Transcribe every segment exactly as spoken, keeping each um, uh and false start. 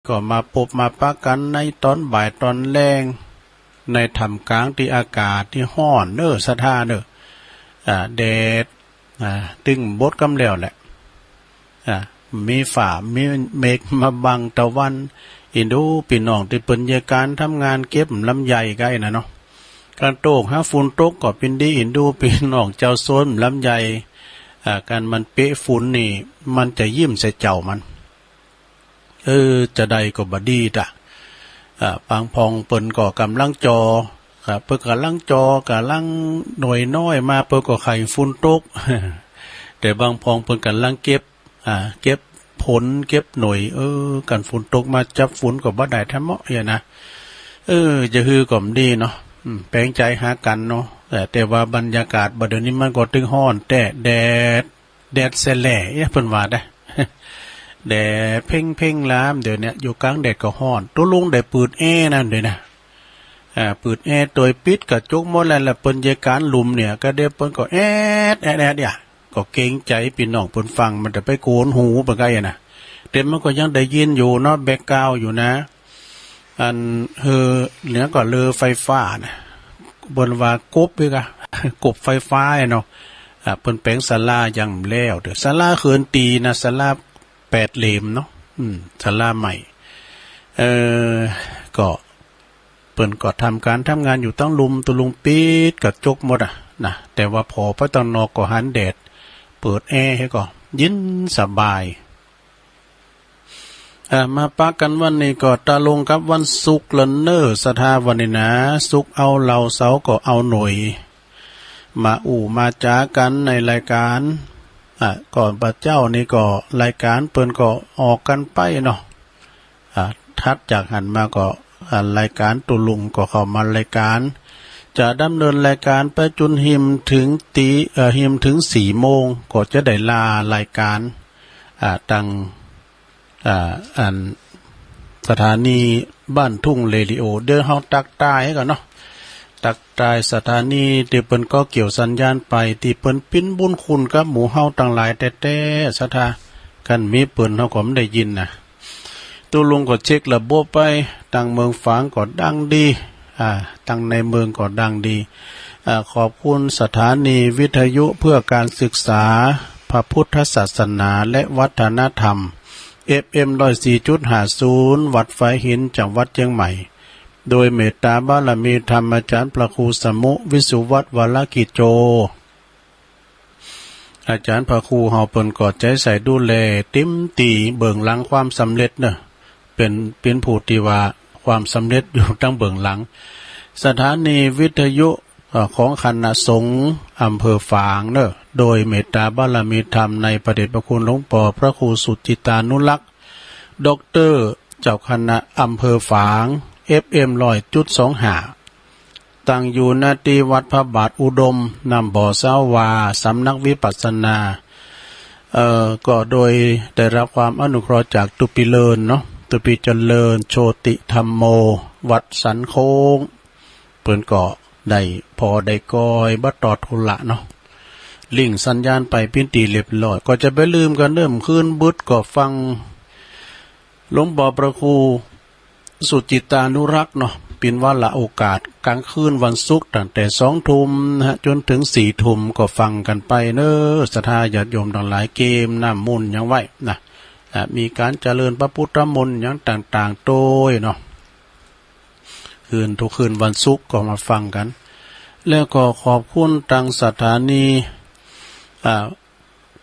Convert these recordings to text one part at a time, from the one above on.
ก็มาปบมาปะกันในตอนบ่ายตอนแลง ในท่ามกลางตี้อากาศตี้ฮ้อนเน้อ ศรัทธาเน้อ อ่า แดด อ่า ตึงบดกำแล้วแหละ อ่า มีฟ้ามีเมฆมาบังตะวัน อินดูปี้น้องตี้เปิ้นเยียะก๋านทำงานเก็บลำไยไก้น่ะเนาะ ก๋านโตกหาฝนตกก็เป๋นดี อินดูปี้น้องเจ้าสวนลำไย อ่า ก๋านมันเปะฝนนี่ มันจะยิ้มใส่เจ้ามัน เออ จะได้ก็บ่ดีตะ อ่า บางพ่องเปิ้นก็ก่ำลังจ่อ ครับ เปิ้นก่ำลังจ่อ ก่ำลังหน่วยน้อยมา เปิ้นก็ใค่ฝนตก แต่บางพ่องเปิ้นก่ำลังเก็บ อ่า เก็บผล เก็บหน่วย เออ ก๋านฝนตกมาจับฝนก็บ่ได้แท้เมาะเยียะนะ เออ จะหื้อก็บ่ดีเนาะ อืม แป๋งใจ๋หากั๋นเนาะ แต่ แต่ว่าบรรยากาศบ่าเดี๋ยวนี้มันก็ตึงฮ้อนแต๊ แดด แดดแสแหล่เอ๊ะ เปิ้นว่าได้ แดดเพ็งๆ ลาม เดี๋ยวเนี้ย อยู่ก๋างแดดก็ฮ้อน ตุ๊ลุงได้ปืดแอร์นั่นเดี๋ยวนะ อ่า ปืดแอร์ตวยปิดกระจกหมดแล้ว แล้วเปิ้นเยียะก๋านลุ่มเนี่ย ก็เดี๋ยวเปิ้นก็แอด แอด แอด เนี่ย ก็เกรงใจ๋ปี้น้องเปิ้นฟัง มันจะไปโกนหูเปิ้นไก้น่ะ แต่มันก็ยังได้ยินอยู่เนาะ แบ็คกราวด์อยู่นะ อัน เฮอ เหนือก็เฮอไฟฟ้าน่ะ เปิ้นว่ากบอีกอะ กบไฟฟ้าเนาะ อ่า เปิ้นแป๋งศาลายังบ่แล้วเด้อ ศาลาเขินตีนะ ศาลาแปดเหลี่ยมเนาะ อืม ศาลาใหม่ เออ ก็ เปิ้นก็ทำก๋านทำงานอยู่ตังลุ่ม ตุ๊ลุงปิดกระจกหมดอะนะ แต่ว่าผ่อไปตังนอกก็หันแดด เปิดแอร์หื้อก็เย็นสบาย อ่า มาปะกั๋นวันนี้ก็ตรงกับวันศุกร์ละเน้อ ศรัทธา วันนี้นะ ศุกร์เอาเหล้า เสาร์ก็เอาหน่วย มาอู้มาจ๋ากั๋นในรายก๋าน อ่า ก่อนบ่าเจ๊านี่ก็รายก๋านเปิ้นก็ออกกั๋นไปเนาะ อ่า ถัดจากหั้นมาก็ อ่า รายก๋านตุ๊ลุงก็เข้ามารายก๋าน จะดำเนินรายก๋านไปจ๋นหิมเถิงตี เอ่อ หิมเถิงสี่โมง ก็จะได้ลารายก๋าน อ่า ตัง อ่า อัน สถานีบ้านทุ่งเรดิโอ เดี๋ยวเฮาตักตายก่อนเนาะ ตักตายสถานีตี้เปิ้นก็เกี่ยวสัญญาณไป ตี้เปิ้นปิ๊นบุญคุณกับหมู่เฮาตังหลายแต๊ๆ ศรัทธา คันบ่มีเปิ้นเฮาก็บ่ได้ยินนะ ตุ๊ลุงก็เช็คระบบไป ตังเมืองฝางก็ดังดี อ่า ตังในเมืองก็ดังดี อ่า ขอบคุณสถานีวิทยุเพื่อการศึกษาพระพุทธศาสนาและวัฒนธรรม เอฟเอ็ม ร้อยสี่จุดห้าศูนย์ วัดฝายหิน จังหวัดเจียงใหม่ โดยเมตตาบารมีธรรมอาจ๋ารย์พระครูสมุ วิสุวัฒน์ วรกิจโจ อาจ๋ารย์พระครูเฮาเปิ้นก็ใจ๋ใส่ดูแลเต็มตี้ เบื้องหลังความสำเร็จเนอะ เป๋น เป๋นผู้ตี้ว่าความสำเร็จอยู่ตังเบื้องหลัง สถานีวิทยุ เอ่อ ของคณะสงฆ์อำเภอฝางเนอะ โดยเมตตาบารมีธรรมในพระเดชพระคุณหลวงป้อพระครูสุจิตานุรักษ์ ด็อกเตอร์ เจ้าคณะอำเภอฝาง เอฟเอ็ม ร้อยจุดสองห้า ตั้งอยู่หน้าตี้วัดพระบาทอุดม น้ำบ่อสาวา สำนักวิปัสสนา เอ่อ ก็โดยได้รับความอนุเคราะห์จากตุ๊ปีเลินเนาะ ตุ๊ปีเจริญ โชติธัมโม วัดสันโค้ง เปิ้นก็ได้ผ่อได้ก่อยบ่ตอดธุระเนาะ ลิงก์สัญญาณไปเป๋นตี้เรียบร้อย ก็จะบ่ลืมกั๋นเด้อ คืนบึดก็ฟังหลวงป้อพระครูสุจิตานุรักษ์เนาะ เป๋นวาระโอกาสก๋างคืนวันศุกร์ตั้งแต่สองทุ่มนะฮะ จ๋นเถิงสี่ทุ่ม ก็ฟังกั๋นไปเน้อ ศรัทธาญาติโยมตังหลาย เกมน้ำมนต์หยังไว้นะ อ่ะ มีก๋านเจริญพระพุทธมนต์หยังต่างๆ โตยเนาะ คืน ทุกคืนวันศุกร์ก็มาฟังกั๋น แล้วก็ขอบคุณตังสถานี อ่า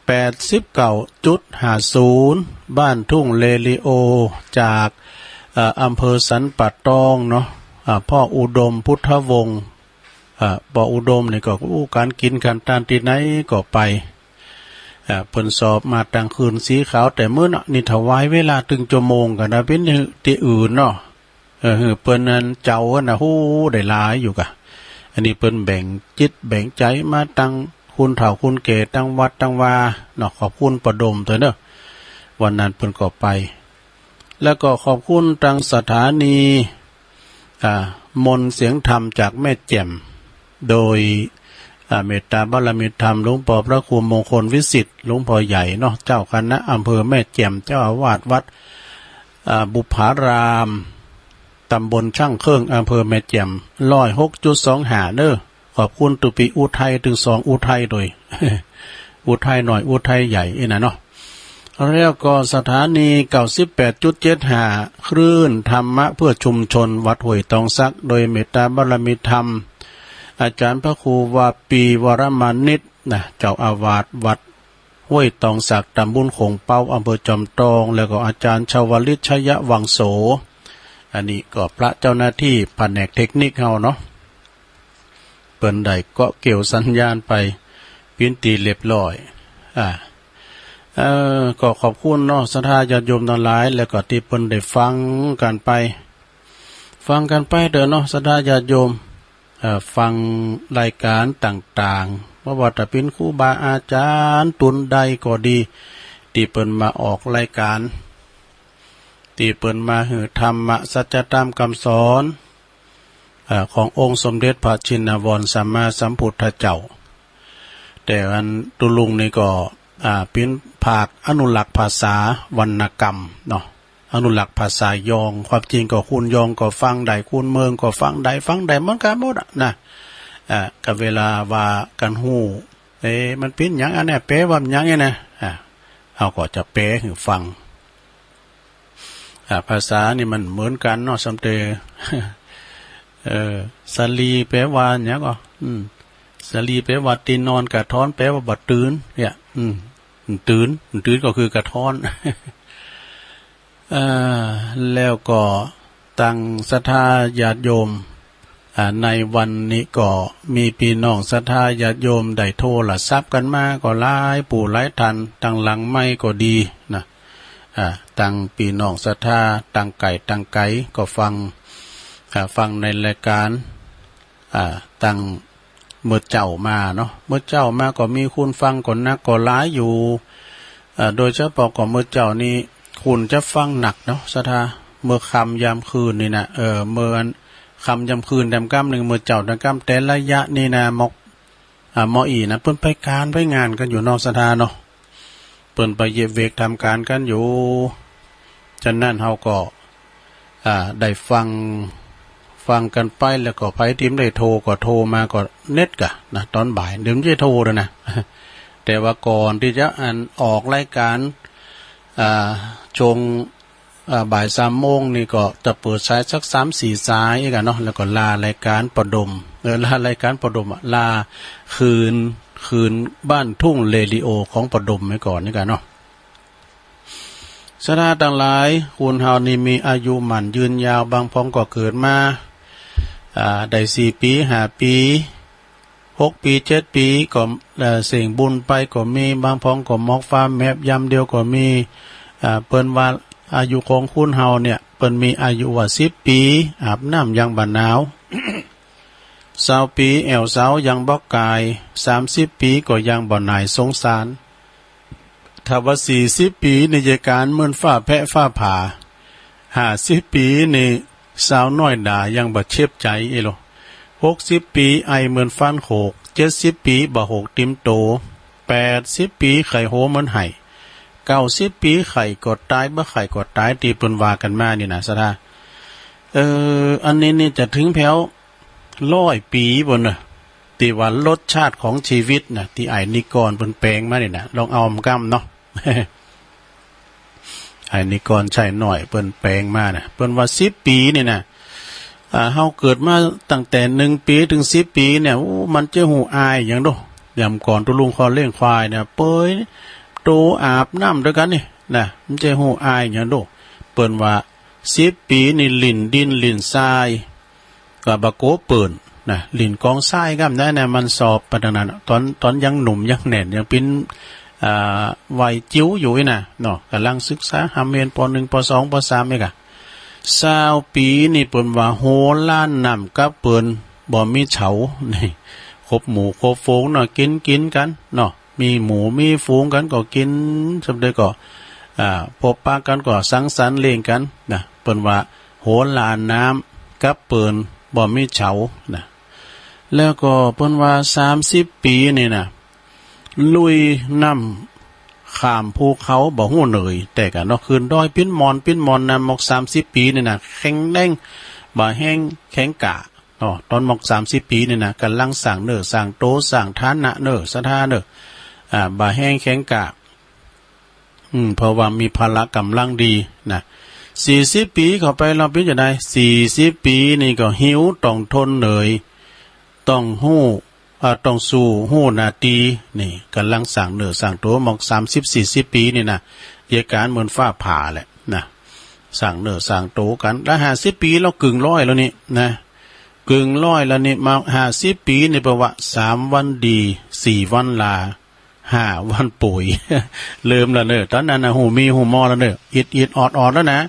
แปดสิบเก้าจุดห้าศูนย์ บ้านทุ่งเรดิโอ จาก อ่า อำเภอสันป่าตองเนาะ อ่า ป้ออุดมพุทธวงศ์ อ่า ป้ออุดมนี่ก็ อู้ ก๋านกิ๋นก๋านตานตี้ไหนก็ไป อ่า เปิ้นสอบมาตังคืนสีขาวแต่มื้อเนาะ นี่ถวายเวลาตึงชั่วโมงกั๋นนะ เป๋นตี้อื่นเนาะ เออ หื้อเปิ้นนั้นเจ้านะ ฮู้ได้หลายอยู่กะ อันนี้เปิ้นแบ่งจิตแบ่งใจ๋มาตังคนเฒ่าคนแก่ ตังวัดตังวาเนาะ ขอบคุณป้ออุดมตวยเนาะ วันนั้นเปิ้นก็ไป แล้วก็ขอบคุณตังสถานี อ่า มนต์เสียงธรรมจากแม่แจ่ม โดย อ่า เมตตาบารมีธรรมหลวงป้อพระครูมงคลวิสิทธิ์ หลวงป้อใหญ่เนาะ เจ้าคณะอำเภอแม่แจ่ม เจ้าอาวาสวัด อ่า บุพาราม ตำบลช่างเครื่อง อำเภอแม่แจ่ม ร้อยหกจุดสองห้า เด้อ ขอบคุณตุปีอุทัย ถึงสองอุทัยโดย อุทัยน้อย อุทัยใหญ่ อีน่ะเนาะ แล้วก็สถานี เก้าสิบแปดจุดเจ็ดห้า คลื่นธรรมะเพื่อชุมชน วัดห้วยตองสัก โดยเมตตาบารมีธรรม อาจารย์พระครูวาปีวรมานิตนะ เจ้าอาวาสวัด ห้วยตองสัก ตำบลโขงเป๊า อำเภอจอมทอง แล้วก็อาจารย์ชาวลิตชยวังโส อันนี้ก็พระเจ้าหน้าที่แผนกเทคนิคเฮาเนาะ เปิ้นได้เกาะเกี่ยวสัญญาณไป ปิ้นตีเรียบร้อย อ่า เอ่อ ก็ขอบคุณเนาะ ศรัทธาญาติโยมทั้งหลาย แล้วก็ที่เปิ้นได้ฟังกันไป ฟังกันไปเด้อเนาะ ศรัทธาญาติโยม เอ่อ ฟังรายการต่างๆ บ่ว่าจะเป็นครูบาอาจารย์ตุนใดก็ดี ที่เปิ้นมาออกรายการ ที่เปิ้นมาหื้อธรรมะสัจธรรมคำสอน เอ่อ ขององค์สมเด็จพระชินวรสัมมาสัมพุทธเจ้า แต่อันตุลุงนี่ก็ อ่า เป็นภาคอนุรักษ์ภาษาวรรณกรรมเนาะ อนุรักษ์ภาษายอง ความจริงก็คนยองก็ฟังได้ คนเมืองก็ฟังได้ ฟังได้เหมือนกันหมดอะนะ อ่า ก็เวลาว่ากันฮู้ เอ๊ะ มันเป็นหยังอันเนี้ย แปลว่าหยังเนี่ยนะ อ่า เฮาก็จะแปลหื้อฟัง อ่า ภาษานี่มันเหมือนกันเนาะ สำเต เออ สลีแปลว่าหยังก็ อืม สลีแปลว่าตีนนอน กระท้อนแปลว่าบ่ตื่น เนี่ย อืม ตื่น ตื่นก็คือกระท้อน เอ่อ แล้วก็ตังศรัทธาญาติโยม อ่า ในวันนี้ก็มีพี่น้องศรัทธาญาติโยมได้โทรศัพท์กันมาก็หลายผู้หลายท่าน ตังหลังไมค์ก็ดีนะ อ่า ตังพี่น้องศรัทธาตังไก่ตังไกลก็ฟัง อ่า ฟังในรายการ อ่า ตังเมื่อเจ้ามาเนาะ เมื่อเจ้ามาก็มีคนฟังก็นักก็หลายอยู่ อ่า โดยเฉพาะก็เมื่อเจ้านี้คนจะฟังหนักเนาะ ศรัทธา เมื่อค่ำยามคืนนี่นะ เออ เมื่ออันค่ำยามคืนแต้มกำหนึ่ง เมื่อเจ้าแต้มกำ แต่ระยะนี้นะ หมอก อ่า หมออีนะ เปิ้นไปการไปงานกันอยู่เนาะ ศรัทธาเนาะ เปิ้นไปเหยียบเวกทำการกันอยู่ ฉะนั้นเฮาก็ อ่า ได้ฟัง ฟังกันไป แล้วก็ไผที่บ่ได้โทรก็โทรมาก็เน็ตกะนะ ตอนบ่าย เดี๋ยวมันจะโทรแล้วนะ แต่ว่าก่อนที่จะอันออกรายการ อ่า ช่วง อ่า บ่ายสามโมงนี่ก็จะเปิดสายสักสามสี่สายอีกอะเนาะ แล้วก็ลารายการปอดม เออ ลารายการปอดมอะ ลาคืน คืนบ้านทุ่งเรดิโอของปอดมไว้ก่อนนี่กันเนาะ ศรัทธาตังหลาย คนเฮานี่มีอายุหมั้นยืนยาว บางพ้องก็เกิดมา อ่า ได้สี่ปี ห้าปี หกปี เจ็ดปี ก็ เอ่อ เส้งบุญไปก็มี บางพ้องก็หมอกฟ้าแมบยามเดียวก็มี อ่า เปิ้นว่าอายุของคนเฮาเนี่ย เปิ้นมีอายุว่าสิบปี อาบน้ำยังบ่หนาว ซาวปี แอ่วเซายังบ่กาย สามสิบปีก็ยังบ่หน่ายสงสาร ถ้าว่าสี่สิบปีนี่เยการเหมือนฟ้าแพะฟ้าผ่า ห้าสิบปีนี่สาวน้อยด่ายังบ่เจ็บใจอีหลอ หกสิบปีไอเหมือนฟันโขก เจ็ดสิบปีบ่โหกติมโต แปดสิบปีไข้โหเหมือนไห้ เก้าสิบปีไข้ก็ตาย บ่ไข้ก็ตาย ที่เปิ้นว่ากันมานี่นะ ศรัทธา เออ อันนี้นี่จะถึงแผวร้อยปีบ่เนาะ ที่ว่ารสชาติของชีวิตนะ ที่ไอ้นิกรเปิ้นแปลงมานี่นะ ลองเอามากำเนาะ ไอ้นิกรใช่น้อย เปิ้นแปลงมานะ เปิ้นว่าสิบปีนี่นะ อ่า เฮาเกิดมาตั้งแต่หนึ่งปีถึงสิบปีเนี่ย โอ้ มันจะฮู้อายหยังโด ยามก่อนตุลุงคอเลี้ยงควายเนี่ย เปยโตอาบน้ำด้วยกันนี่นะ มันจะฮู้อายหยังโด เปิ้นว่าสิบปีนี่ลิ้นดินลิ้นทราย ก็บ่โกเปิ้นนะ ลิ้นกองทรายกำได้นะ มันสอบไปทางนั้น ตอน ตอนยังหนุ่มยังแน่น ยังเป็น อ่า วัยจิ๋วอยู่นี่นะเนาะ กำลังศึกษาหาเรียน ป.หนึ่ง ป.สอง ป.สาม นี่กะ ซาวปีนี่เปิ้นว่าโหล้านน้ำกับเปิ้น บ่มีเฉา นี่ ครบหมู่ครบฝูงเนาะ กินกินกันเนาะ มีหมู่มีฝูงกันก็กิน สำเร็จก็ อ่า พบปะกันก็สังสรรค์เล่นกันนะ เปิ้นว่าโหล้านน้ำกับเปิ้น บ่มีเฉานะ แล้วก็เปิ้นว่าสามสิบปีนี่นะ ลุยน้ำ ข้ามภูเขาบ่ฮู้เหนื่อย แต่กะเนาะ ขึ้นดอยปีนหมอน ปีนหมอนนะ หมอกสามสิบปี๋นี่นะ แข็งแรง บ่าแฮงแข็งกล้าเนาะ ต๋อนหมอกสามสิบปี๋นี่นะ ก่ำลังสร้างเนื้อสร้างโต สร้างฐานะเน้อ ศรัทธาเน้อ อ่า บ่าแฮงแข็งกล้า อืม เพราะว่ามีพละก่ำลังดีนะ สี่สิบปี๋เข้าไปลาวเป๋นจะใด สี่สิบปี๋นี่ก็หิว ต้องทนเหนื่อย ต้องฮู้ อ่า ต้องสู้ฮู้หน้าตี้ นี่ ก่ำลังสร้างเนื้อสร้างโต หมอกสามสิบสี่สิบปี๋นี่นะ เหตุก๋ารณ์เหมือนฟ้าผ่าแหละนะ สร้างเนื้อสร้างโตกั๋น แล้วห้าสิบปี๋ลาวเกิ่งร้อยแล้วนี่นะ เกิ่งร้อยแล้วนี่ มาห้าสิบปี๋นี่ แปลว่า สามวันดี สี่วันลา ห้าวันป่วย เริ่มแล้วเน้อ ต๋อนนั้นนะ ฮู้มีฮู้มอแล้วเน้อ อิดอิดออดออดแล้วนะ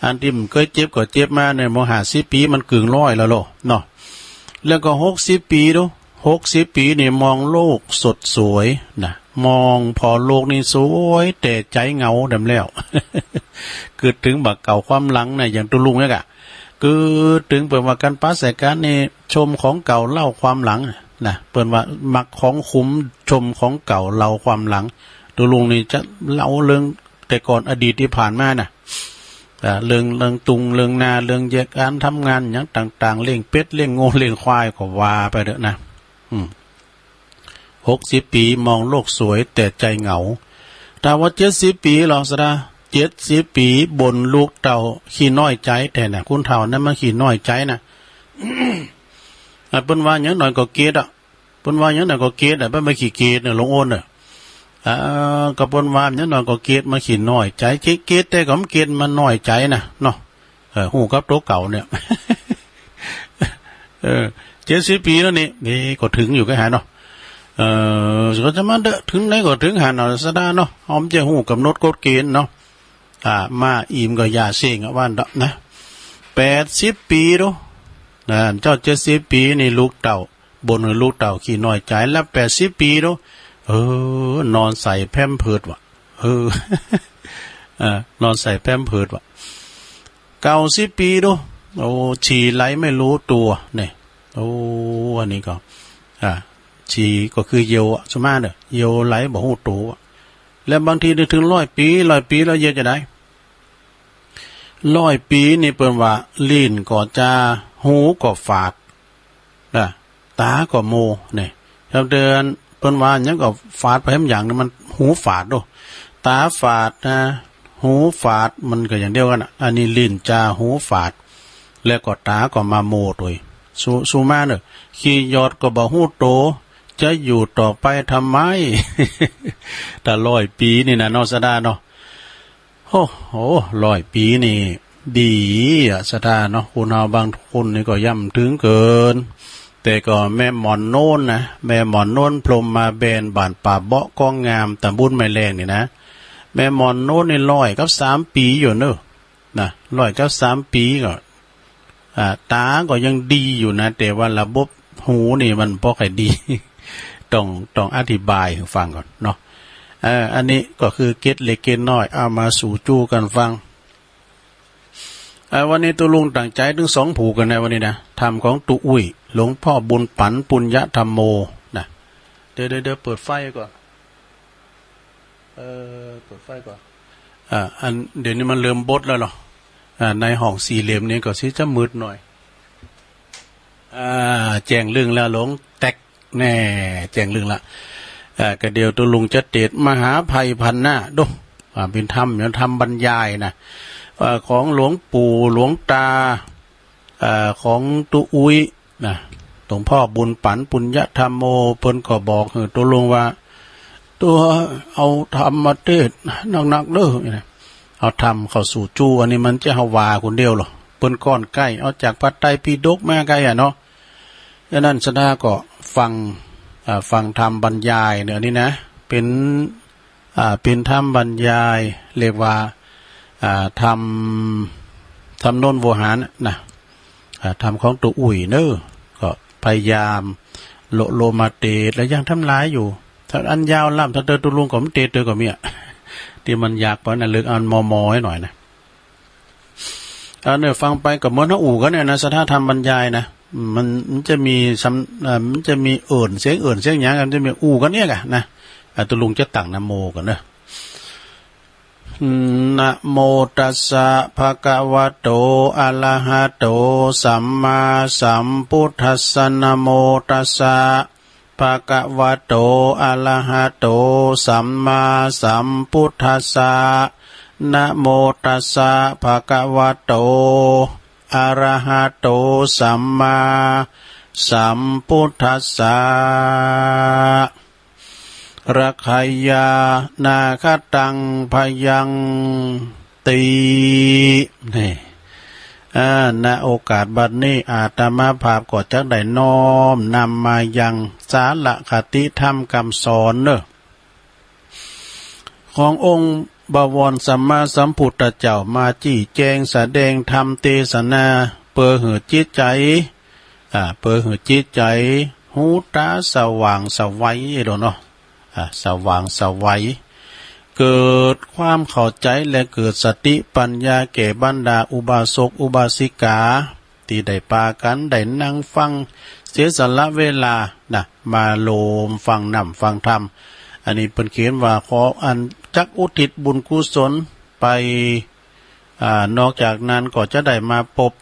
อันตี้มันเกยเจ็บก็เจ็บมาเน้อ หมอกห้าสิบปี๋มันเกิ่งร้อยแล้วโลเนาะ แล้วก็หกสิบปี๋ดู หกสิบปี๋นี่มองโลกสดสวยนะ มองผ่อโลกนี่สวย แต่ใจ๋เหงาดำแล้ว กึ๊ดเถิงบ่าเก่าความหลังนะ อย่างตุ๊ลุงเนี่ยกะ กึ๊ดเถิงเปิ้นว่าก๋านปะใส่กั๋นนี่ ชมของเก่าเล่าความหลังนะ เปิ้นว่ามักของขมชมของเก่าเล่าความหลัง ตุ๊ลุงนี่จะเล่าเรื่องแต่ก่อนอดีตตี้ผ่านมานะ อ่า เรื่อง เรื่องตุง เรื่องนา เรื่องเหตุก๋ารณ์ทำงานหยังต่างๆ เลี้ยงเป็ด เลี้ยงงัว เลี้ยงควาย ก็ว่าไปเถอะนะ อืม หกสิบปี๋มองโลกสวยแต่ใจ๋เหงา ถ้าว่าเจ็ดสิบปี๋ลาว ศรัทธา เจ็ดสิบปี๋บ่นลูกเต้าขี้น้อยใจ๋แต๊นะ คนเฒ่านั้นมันขี้น้อยใจ๋นะ อ่ะ เปิ้นว่าหยังหน่อยก็เกลียดอ่ะ เปิ้นว่าหยังหน่อยก็เกลียดอ่ะ เปิ้นบ่ขี้เกลียดเน้อ หลวงโอนเน้อ อ่า ก็เปิ้นว่าหยังหน่อยก็เกลียด มาขี้น้อยใจ๋ เกลียด เกลียดแต่ก็บ่เกลียดมาน้อยใจ๋นะเนาะ เออ ฮู้กับตั๋วเก่าเนี่ย เออ เจ็ดสิบปี๋แล้วนี่ นี่ก็เถิงอยู่ก็หันเนาะ เออ ก็จะมาเด้อ เถิงไหนก็เถิงหันเนาะ ศรัทธาเนาะ เฮาบ่ฮู้ก๋ำหนดกฎเกณฑ์เนาะ อ่า มาอิ่มก็อย่าเซ็งอ่ะ ว่าเนาะนะ แปดสิบปี๋ดู นะ เจ้าเจ็ดสิบปี๋นี่ลูกเต้า บ่นหื้อลูกเต้าขี้น้อยใจ๋ แล้วแปดสิบปี๋ดู เออ นอนใส่แพมเพิร์สว่ะ เออ เออ นอนใส่แพมเพิร์สว่ะ เก้าสิบปี๋ดู โอ้ ฉี่ไหลไม่รู้ตัวเนี่ย โอ้ อันนี้ก็ อ่า ฉี่ก็คือเยี่ยวอะ สมมาเนอะ เยี่ยวไหลบ่ฮู้ตัวอะ แล้วบางทีนี่เถิงร้อยปี๋ ร้อยปี๋แล้วเยียะจะใด ร้อยปี๋นี่เปิ้นว่า ลิ้นก็จา หูก็ฝาด นะ ต๋าก็โม เนี่ย คำเตือน เปิ้นว่าหยังก็ฝาดไปแหมอย่างนี่ มันหูฝาดโด ต๋าฝาดนะ หูฝาด มันก็อย่างเดียวกั๋นน่ะ อันนี้ลิ้นจาหูฝาด แล้วก็ต๋าก็มาโมตวย สุ สุมาเนอะ ขี้หยอดก็บ่ฮู้โต จะอยู่ต่อไปทำไม ถ้าร้อยปี๋นี่นะเนาะ ศรัทธาเนาะ โอ้โห ร้อยปี๋นี่ดีอะ ศรัทธาเนาะ คนเฮาบางคนนี่ก็ย่ำเถิงเกิน แต่ก็แม่หมอนโน้นนะ แม่หมอนโน้น พรหมมาแบน บ้านป่าเบาะ ก้องงาม ตำบลไม้แลงนี่นะ แม่หมอนโน้นนี่ร้อยกับสามปี๋อยู่เนอะ นะ ร้อยกับสามปี๋ก็ อ่า ต๋าก็ยังดีอยู่นะ แต่ว่าระบบหูนี่มันบ่ค่อยดี ต้อง ต้องอธิบายหื้อฟังก่อนเนาะ เอ่อ อันนี้ก็คือเกร็ดเล็กเกร็ดน้อย เอามาสู่จู้กั๋นฟัง เอ่อ วันนี้ตุ๊ลุงตั้งใจ๋เถิงสองผู้กั๋นนะ วันนี้นะ ธรรมของตุ๊อุ้ย หลวงพ่อบุญปั๋น ปุญญธรรมโม นะ เดี๋ยว เดี๋ยว เดี๋ยวเปิดไฟก่อน เอ่อ เปิดไฟก่อน อ่า อัน เดี๋ยวนี้มันเริ่มบดแล้วเหรอ อ่า ในห้องสี่เหลี่ยมนี้ก็สิจะมืดหน่อย อ่า แจ้งลึงแล้ว หลงแต๊กแน่ แจ้งลึงละ อ่า ก็เดี๋ยวตุ๊ลุงจะเตสน์มหาไพพันหน้าดู อ่า เป๋นธรรม เป๋นธรรมบรรยายนะ อ่า ของหลวงปู่หลวงตา อ่า ของตุ๊อุ้ย นะ หลวงพ่อบุญปั๋น ปุญญธรรมโม เปิ้นก็บอกหื้อตุ๊ลุงว่า ตัวเอาธรรมมาเตสน์หนักๆเด้อ เอาธรรมเข้าสู่จู้ อันนี้มันจะเฮาว่าคนเดียวเหรอ เปิ้นก้อนใก้ เอาจากพระไตรปิฎกมาใก้อะเนาะ ฉะนั้นศรัทธาก็ฟัง อ่า ฟังธรรมบรรยายเนี่ย อันนี้นะ เป๋น อ่า เป๋นธรรมบรรยาย เรียกว่า อ่า ธรรม ธรรมโน้นโวหารนะ อ่า ธรรมของตุ๊อุ้ยเนอะ ก็พยายามโละโละมาเตสน์ และยังทำลายอยู่ ถ้าอันยาวล้ำ ถ้าเตอตุ๊ลุงก็มันเตสน์เตอก็มีอะ ตี้มันยากไปนะ เลือกอันมอมอไว้หน่อยนะ อันนี้ฟังไปก็เหมือนเฮาอู้กั๋นเนี่ยนะ ศรัทธาธรรมบรรยายนะ มัน มันจะมีซ้ำ เอ่อ มันจะมีเอิ่นเสียงเอิ่นเสียงหยัง มันจะมีอู้กั๋นเนี่ยกะนะ อ่ะ ตุ๊ลุงจะตั้งนะโมก่อนเนอะ Namo tassa bhagavato arahato sammāsambuddhassa. Namo tassa bhagavato arahato sammāsambuddhassa. Namo tassa bhagavato arahato sammāsambuddhassa. Rakkhatvā nāgataṃ bhayanti. นี่ อ่า ณ โอกาสบัดนี้ อาตมาภาพก็จักได้น้อมนำมายังสารคติธรรมคำสอนเนอะ ขององค์บวรสัมมาสัมพุทธเจ้ามาจี้แจงแสดงธรรมเตสนา เปื้อหื้อจิตใจ๋ อ่า เปื้อหื้อจิตใจ๋ หูต๋าสว่างไสวโดเนาะ อ่า สว่างไสว เกิดความเข้าใจ๋และเกิดสติปัญญาแก่บรรดาอุบาสกอุบาสิกา ตี้ได้ปากั๋นได้นั่งฟัง เสียสละเวลานะ มาโฮมฟังน้ำฟังธรรม อันนี้เปิ้นเขียนว่าขออันจักอุทิศบุญกุศลไป อ่า นอกจากนั้นก็จะได้มาปบ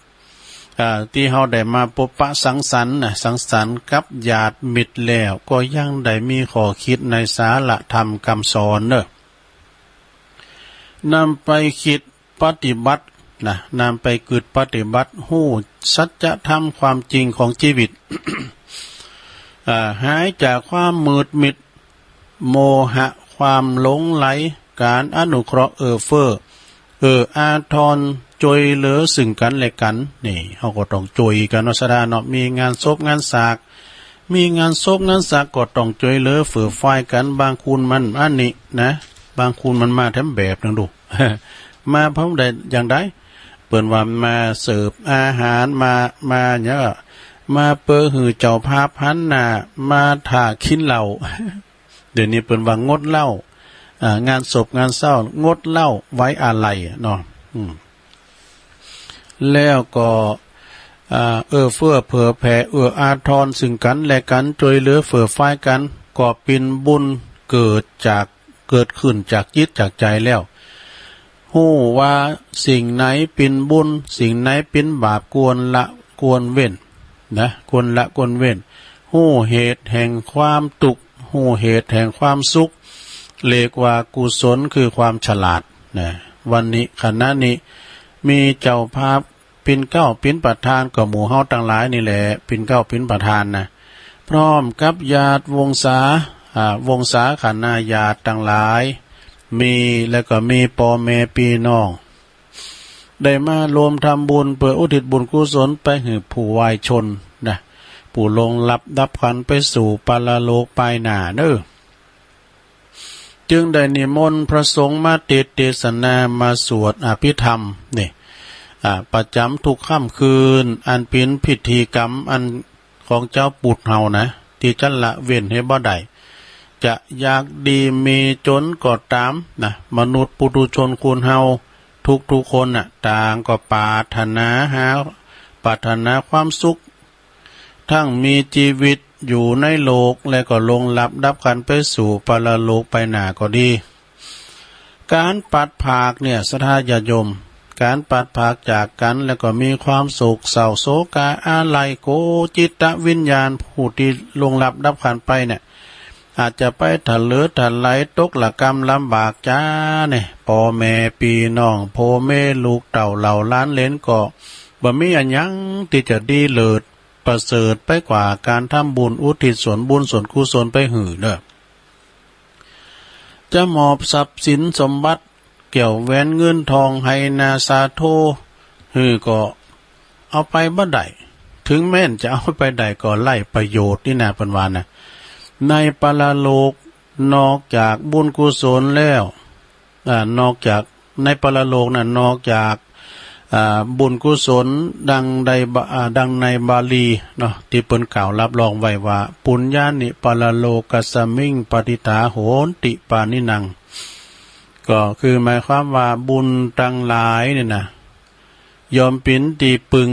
อ่า ตี้เฮาได้มาปบปะสังสรรค์นะ สังสรรค์กับญาติมิตรแล้ว ก็ยังได้มีข้อคิดในสารธรรมคำสอนเนอะ นำไปคิดปฏิบัตินะ นำไปกึ๊ดปฏิบัติ ฮู้สัจธรรมความจริงของชีวิต อ่า หายจากความมืดมิด โมหะความหลงใหล ก๋านอนุเคราะห์เอื้อเฟื้อ เอื้ออาทร จ้วยเหลือซึ่งกั๋นและกั๋น นี่ เฮาก็ต้องจ้วยกั๋นเนาะ สะดาเนาะ มีงานศพงานสาก มีงานศพงานสากก็ต้องจ้วยเหลือเฟื่อฟายกั๋น บางคนมันอันนี้นะ บางคนมันมาแถมแบบหนึ่งดู มาพร้อมใดอย่างใด เปิ้นว่ามาเสิร์ฟอาหาร มา มาเนี่ย มาเปื้อหื้อเจ้าภาพหันหน้า มาถ่ากินเหล้า เดี๋ยวนี้เปิ้นว่างดเหล้า อ่า งานศพงานเศร้างดเหล้าไว้อาลัยเนาะ อืม แล้วก็ อ่า เอื้อเฟื้อเผื่อแผ่เอื้ออาทรซึ่งกั๋นและกั๋น จ้วยเหลือเฟื่อฟายกั๋น ก็เป๋นบุญเกิดจาก เกิดขึ้นจากจิตจากใจ๋แล้ว ฮู้ว่าสิ่งไหนเป๋นบุญ สิ่งไหนเป๋นบาป ควรละควรเว้นนะ ควรละควรเว้น ฮู้เหตุแห่งความตุ๊กข์ ฮู้เหตุแห่งความสุข เรียกว่ากุศลคือความฉลาดนะ วันนี้ขณะนี้มีเจ้าภาพ เป๋นเก๊าเป๋นประธานก็หมู่เฮาตังหลายนี่แหละ เป๋นเก๊าเป๋นประธานนะ พร้อมกับญาติวงศา อ่า วงศาคณะญาติตังหลาย มี แล้วก็มีป้อแม่ปี้น้อง ได้มาโฮมทำบุญเปื้ออุทิศบุญกุศลไปหื้อผู้วายชนนะ ผู้ล่วงลับดับขันธ์ไปสู่ปรโลกปายหน้าเน้อ จึงได้นิมนต์พระสงฆ์มาเตสน์เตสนา มาสวดอภิธรรมนี่ อ่า ประจ๋ำทุกค่ำคืน อันเป๋นพิธีกรรมอันของจาวพุทธเฮานะ ตี้จะละเว้นหื้อบ่ได้ จะอยากดีมีจ๋นก็ต๋ามนะ มนุษย์ปุถุชนคนเฮาทุกๆ คนน่ะ ต่างก็ปรารถนาหา ปรารถนาความสุข ทั้งมีจีวิตอยู่ในโลก และก็ล่วงลับดับขันธ์ไปสู่ปรโลกปายหน้าก็ดี ก๋านปราศจากเนี่ย ศรัทธาญาติโยม ก๋านปราศจากกั๋น แล้วก็มีความโศกเศร้าโศกาอาลัย โกจิตวิญญาณ ผู้ตี้ล่วงลับดับขันธ์ไปเนี่ย อาจจะไปทะเลอะทะไหล ตกระกำลำบากจ๋าเนี่ย ป้อแม่ปี้น้อง พ่อแม่ลูกเต้าเหล่าหลานเหลนก็ บ่มีอะหยังตี้จะดีเลิศ ประเสริฐไปกว่าก๋านทำบุญอุทิศส่วนบุญส่วนกุศลไปหื้อเน้อ จะมอบทรัพย์สินสมบัติ แก้วแหวนเงินทอง ไหหน้าสาโทหื้อก็เอาไปบ่ได้ ถึงแม้นจะเอาไปได้ก็ไร้ประโยชน์นี่นา เปิ้นว่านะ ในปรโลกนอกจากบุญกุศลแล้ว อ่า นอกจาก ในปรโลกนั้นนอกจาก อ่า บุญกุศลดังใดบะ อ่า ดังในบาลีเนาะ ตี้เปิ้นกล่าวรับรองไว้ว่า ปุญญานิปรโลกัสมิง ปะฏิฏฐาโหนติปาณินัง ก็คือหมายความว่าบุญตังหลายเนี่ยนะ ย่อมเป๋นตี้ปึง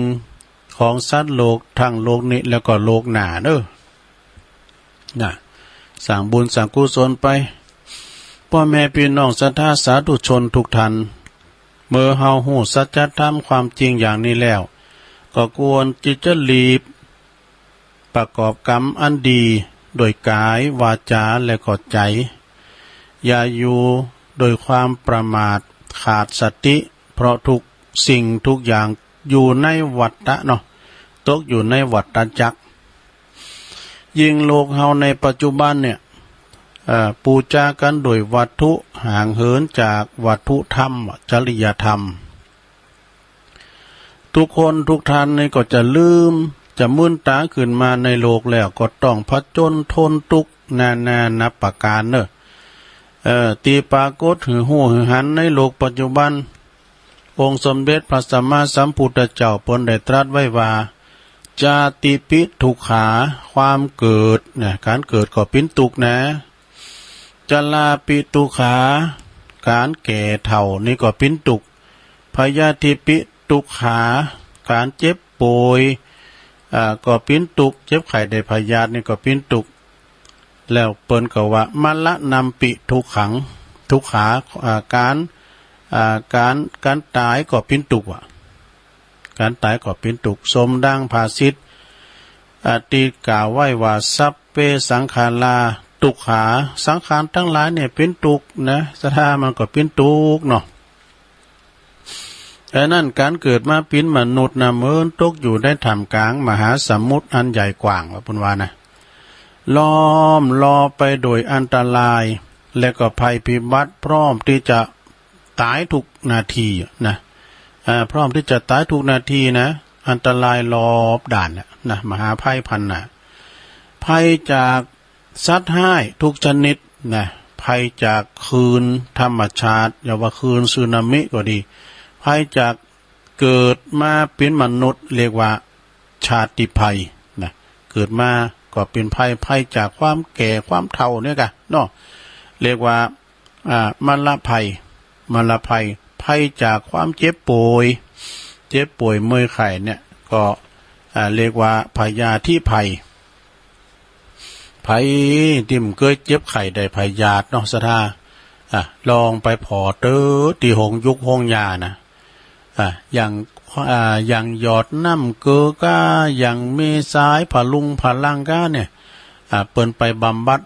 ของสัตว์โลกตังโลกนี้แล้วก็โลกหน้าเน้อ นะ สร้างบุญสร้างกุศลไป พ่อแม่พี่น้องศรัทธาสาธุชนทุกท่าน เมื่อเฮาฮู้สัจธรรมความจริงอย่างนี้แล้ว ก็ควรที่จะรีบประกอบกรรมอันดีโดยกายวาจาและก็ใจ อย่าอยู่โดยความประมาทขาดสติ เพราะทุกสิ่งทุกอย่างอยู่ในวัฏฏะเนาะ ตกอยู่ในวัฏฏะจักร ยิ่งโลกเฮาในปัจจุบันเนี่ย เอ่อ ปูจากันโดยวัตถุ ห่างเหินจากวัตถุธรรม จริยธรรม ทุกคนทุกท่านนี่ก็จะลืม จะมืนตาขึ้นมาในโลกแล้วก็ต้องผจญทนทุกข์นานานับประการเนอะ เอ่อ ที่ปรากฏหือฮู้หือหันในโลกปัจจุบัน องค์สมเด็จพระสัมมาสัมพุทธเจ้าเปิ้นได้ตรัสไว้ว่า ชาติปิทุกขา ความเกิดนะ การเกิดก็เป็นทุกข์นะ ชราปิทุกขา การแก่เฒ่านี่ก็เป็นทุกข์ พยาธิปิทุกขา การเจ็บป่วย อ่า ก็เป็นทุกข์ เจ็บไข้ได้พยาธินี่ก็เป็นทุกข์ แล้วเปิ้นก็ว่ามรณัมปิทุกขัง ทุกขา อ่า การ อ่า การ การตายก็เป็นทุกข์ว่ะ การตายก็เป็นทุกข์ สมดังภาษิต อ่า ที่กล่าวไว้ว่า สัพเพสังขารา ทุกขา สังขารทั้งหลายเนี่ยเป็นทุกข์นะ ศรัทธา มันก็เป็นทุกข์เนาะ ฉะนั้นการเกิดมาเป็นมนุษย์นะ เหมือนตกอยู่ในท่ามกลางมหาสมุทรอันใหญ่กว้าง ว่าเปิ้นว่านะ ล้อมรอบไปโดยอันตราย และก็ภัยพิบัติ พร้อมที่จะตายทุกนาทีนะ อ่า พร้อมที่จะตายทุกนาทีนะ อันตรายรอบด้านนะ นะ มหาภัยพันหน้า ภัยจากสัตว์ร้ายทุกชนิดนะ ภัยจากคลื่นธรรมชาติ อย่าว่าคลื่นสึนามิก็ดี ภัยจากเกิดมาเป็นมนุษย์ เรียกว่าชาติภัยนะ เกิดมาก็เป็นภัย ภัยจากความแก่ความเฒ่าเนี่ยกะเนาะ เรียกว่า อ่า มรณะภัย มรณะภัย ภัยจากความเจ็บป่วย เจ็บป่วยเมื่อยไข้เนี่ย ก็ อ่า เรียกว่าพยาธิภัย ไผที่มันเคยเจ็บไข้ได้พยาธิเนาะ ศรัทธา อ่ะ ลองไปผ่อเต๊อะ ตี้โฮงยุกโฮงยานะ อ่ะ อย่าง อ่า อย่างหยอดน้ำเกลือก้า อย่างมีสายผะลุงผะลังก้าเนี่ย อ่ะ เปิ้นไปบำบัด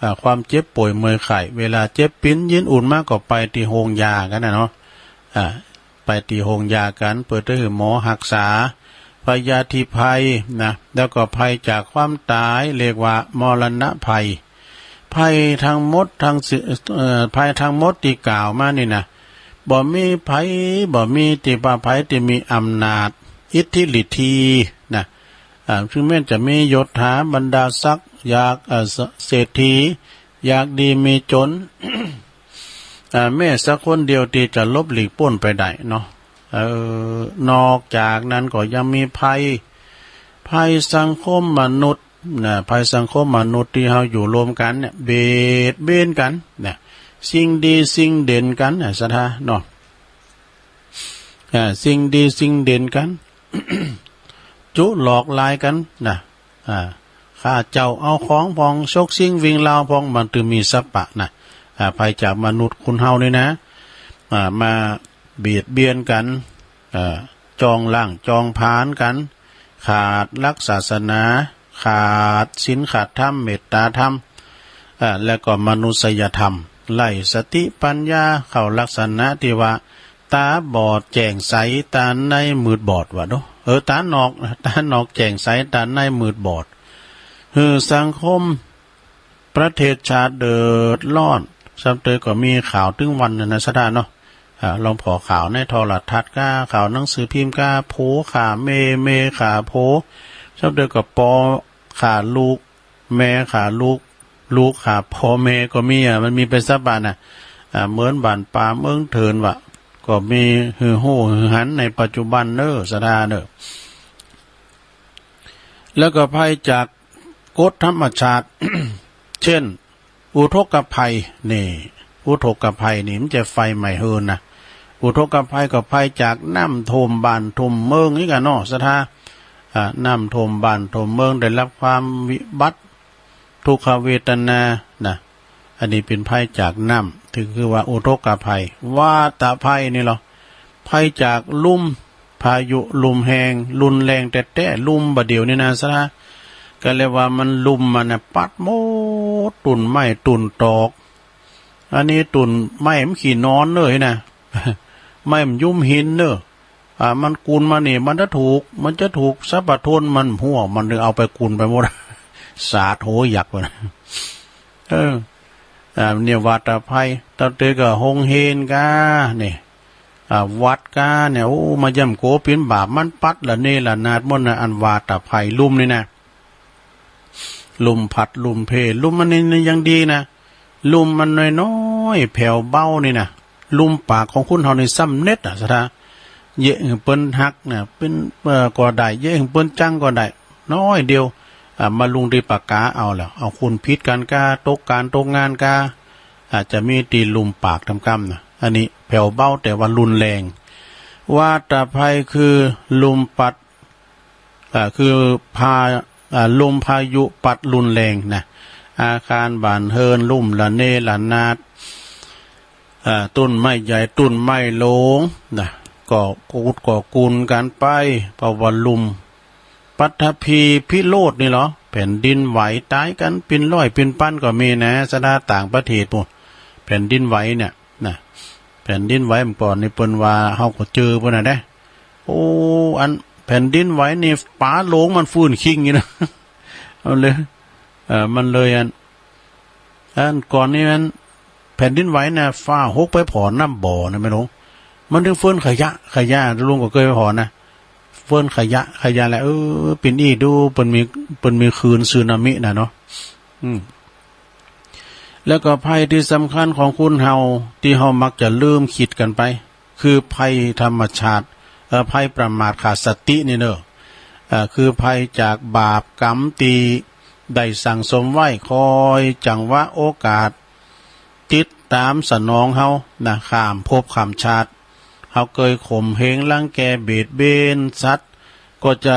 อ่า ความเจ็บป่วยเมื่อยไข้ เวลาเจ็บปิ๋นยินอุ่นมาก็ไปตี้โฮงยากั๋นนะเนาะ อ่า ไปตี้โฮงยากั๋น เปิ้นจะหื้อหมอฮักษา พยาธิภัยนะ แล้วก็ภัยจากความต๋าย เรียกว่ามรณะภัย ภัยทั้งหมดทั้งสิ เอ่อ ภัยทั้งหมดตี้กล่าวมานี่นะ บ่มีไผ บ่มีตี้ว่าไผตี้มีอำนาจ อิทธิฤทธีนะ อ่า ถึงแม้จะมียศถาบรรดาศักดิ์ อยาก เอ่อ เศรษฐี อยากดีมีจน อ่า แม้สักคนเดียวตี้จะหลบหลีกป๊นไปได้เนาะ เออ นอกจากนั้นก็ยังมีภัย ภัยสังคมมนุษย์นะ ภัยสังคมมนุษย์ตี้เฮาอยู่ร่วมกั๋นเนี่ย เบียดเบียนกั๋นนะ สิ่งดีสิ่งเด่นกั๋นนะ ศรัทธาเนาะ อ่า สิ่งดีสิ่งเด่นกั๋น จุหลอกลายกั๋นนะ อ่า ฆ่าเจ้าเอาของพ่อง ฉกชิงวิ่งราวพ่อง มันตึงมีสัพพะนะ อ่า ภัยจากมนุษย์คนเฮานี่นะ อ่า มาเบียดเบียนกั๋น อ่า จองล้างจองผลาญกั๋น ขาดหลักศาสนา ขาดศีลขาดธรรม เมตตาธรรม อ่า แล้วก็มนุษยธรรม ไร้สติปัญญา เข้าลักษณะตี้ว่า ต๋าบอดแจ้งใส ต๋าในมืดบอด ว่าเนาะ เออ ต๋านอก ต๋านอกแจ้งใส ต๋าในมืดบอด หื้อสังคมประเทศชาติเดือดร้อน ซ้ำเตยก็มีข่าวตึงวันนะนะ ศรัทธาเนาะ อ่า ลองผ่อข่าวในโทรทัศน์ก้า ข่าวหนังสือพิมพ์ก้า ผัวฆ่าเมีย เมียฆ่าผัว ซ้ำเตยก็ปอฆ่าลูก แม่ฆ่าลูก ลูกฆ่าพ่อแม่ก็มีอ่ะ มันมีเป๋นสัพพะนะ อ่า เหมือนบ้านป่าเมืองเถื่อนว่ะ ก็มีหื้อฮู้หื้อหันในปัจจุบันเน้อ ศรัทธาเน้อ แล้วก็ภัยจากกฎธรรมชาติ เช่น อุทกภัยนี่ อุทกภัยนี่มันจะไฟไหม้เฮือนนะ อุทกภัยก็ภัยจากน้ำท่วมบ้านท่วมเมืองนี่กั๋นเนาะ ศรัทธา อ่า น้ำท่วมบ้านท่วมเมือง ได้รับความวิบัติ ทุกขเวทนานะ อันนี้เป็นภัยจากน้ำ ถือคือว่าอุทกภัย วาตภัยนี่เหรอ ภัยจากลม พายุลมแฮง รุนแรงแต๊ๆ ลมบ่าเดี่ยวนี่นะสะ ก็เรียกว่ามันลมมันน่ะปัดหมด ต้นไม้ต้นตอก อันนี้ต้นไม้มันขี้นอนเลยนะ ไม้มันยุมหินเนอะ อ่า มันกุนมานี่ มันจะถูก มันจะถูกสัพพะทน มันหัว มันเลยเอาไปกุนไปหมด สาดโหยักษ์ไปนะ เออ อ่า เนี่ย วาตภัย ตะเตก็โฮงเฮนกา เนี่ย อ่า วัดกา เนี่ย โอ้ มาย่ำโกปินบาป มันปัดละเนระนาดหมดนะ อันวาตภัย ลมนี่นะ ลมพัด ลมเพ ลมมันนี่ยังดีนะ ลมมันน้อยๆ แผ่วเบานี่นะ ลมปากของคนเฮานี่ซ้ำเน็ดอะ สะท้า เยอะให้เปิ้นฮักนะ เป็น เอ่อ ก็ได้ เยอะให้เปิ้นจังก็ได้ น้อยเดียว อ่า มาลงที่ปากกาเอาแล้ว เอาคนผิดกันกา ตกการตกงานกา อาจจะมีตีลมปากทำกำนะ อันนี้แผ่วเบาแต่ว่ารุนแรง วาตภัยคือลมปัด อ่า คือพา อ่า ลมพายุปัดรุนแรงนะ อาคารบ้านเฮือนลุ่มละเนระนาด อ่า ต้นไม้ใหญ่ต้นไม้หลวงนะ ก็กุดก็กุนกันไป เพราะว่าลม ปัทภีพิโรธนี่เหรอ แผ่นดินไหวตายกันเป็นร้อยเป็นพันก็มีนะ สะท้าต่างประเทศพู้น แผ่นดินไหวเนี่ยนะ แผ่นดินไหวเมื่อก่อนนี่เปิ้นว่าเฮาก็เจอเปิ้นน่ะเด้ โอ้ อันแผ่นดินไหวนี่ป๋าโลงมันฟื้นคิงอยู่นะ เอาเลย เอ่อ มันเลยอัน อันก่อนนี่มันแผ่นดินไหวนะ ฟ้าหกไปผ่อน้ำบ่อนะแม่หลวง มันถึงเฟิ่นขยะ ขยะ ลุงก็เคยไปผ่อนะ เฟิ่นขยะ ขยะแหละ เออ เป็นอี้ดู เปิ้นมี เปิ้นมีคลื่นสึนามินะเนาะ อืม แล้วก็ภัยที่สำคัญของคนเฮา ที่เฮามักจะลืมคิดกันไป คือภัยธรรมชาติ เอ่อ ภัยประมาทขาดสตินี่เนอะ เอ่อ คือภัยจากบาปกรรมที่ได้สั่งสมไว้ คอยจังหวะโอกาส ติดตามสนองเฮานะ ข้ามภพข้ามชาติ เฮาเคยข่มเหงรังแกเบียดเบียนสัตว์ ก็จะ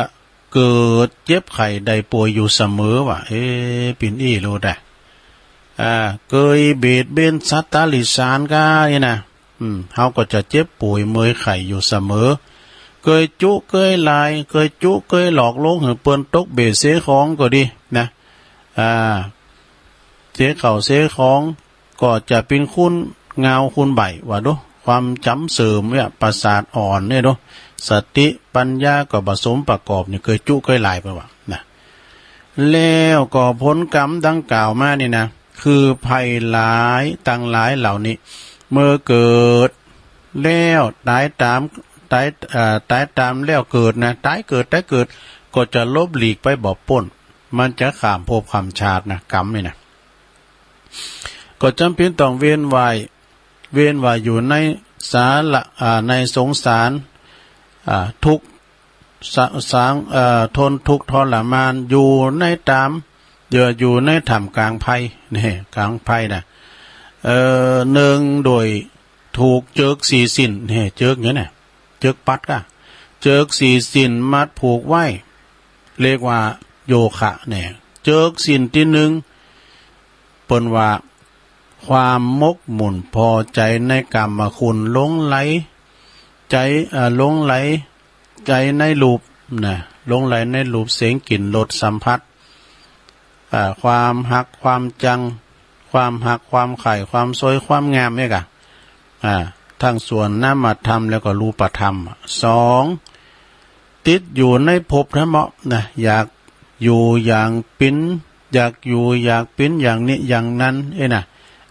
เกิดเจ็บไข้ได้ป่วยอยู่เสมอว่ะ เอ๊ะ เป็นอี้โลดอะ อ่า เคยเบียดเบียนสัตว์ตาหลิสารกานี่นะ อืม เฮาก็จะเจ็บป่วยเมื่อยไข้อยู่เสมอ เคยจุเคยหลาย เคยจุเคยหลอกลวงให้เปิ้นตกเบสเสียของก็ดีนะ อ่า เสียข้าวเสียของ ก็จะเป็นคนเหงาคนใบ้ว่าดู ความจำเสื่อมเนี่ย ประสาทอ่อนเนี่ยดู สติปัญญาก็บ่สมประกอบนี่ เคยจุเคยหลายไปว่านะ แล้วก็ผลกรรมดังกล่าวมานี่นะ คือภัยหลายต่างหลายเหล่านี้ เมื่อเกิดแล้วตายตาม ตาย เอ่อ ตายตามแล้วเกิดนะ ตายเกิด ตายเกิด ก็จะลบหลีกไปบ่พ้น มันจะข้ามภพข้ามชาตินะ กรรมนี่นะ ก็จำเป็นต้องเวียนว่าย เวียนว่ายอยู่ในสาระ อ่า ในสงสาร อ่า ทุกข์ สะ สาง เอ่อ ทนทุกข์ทรมาน อยู่ในตาม เดี๋ยวอยู่ในท่ามกลางภัย นี่ กลางภัยนะ เอ่อ เนืองโดยถูกเจือกสี่สิ้น นี่ เจือกเนี่ยนะ เจือกปัดกะ เจือกสี่สิ้นมัดผูกไว้ เรียกว่าโยคะเนี่ย เจือกสิ้นที่หนึ่ง เปิ้นว่า ความหมกมุ่นพอใจในกามคุณ หลงใหลใจ เอ่อ หลงใหลใจในรูปนะ หลงใหลในรูปเสียงกลิ่นรสสัมผัส อ่า ความฮักความจัง ความฮักความใคร่ ความสวยความงามเนี่ยกะ อ่า ทั้งส่วนนามธรรมแล้วก็รูปธรรม สอง ติดอยู่ในภพธรรมะนะ อยากอยู่อย่างปิ้น อยากอยู่อยากปิ้นอย่างนี้อย่างนั้น เอ้ยนะ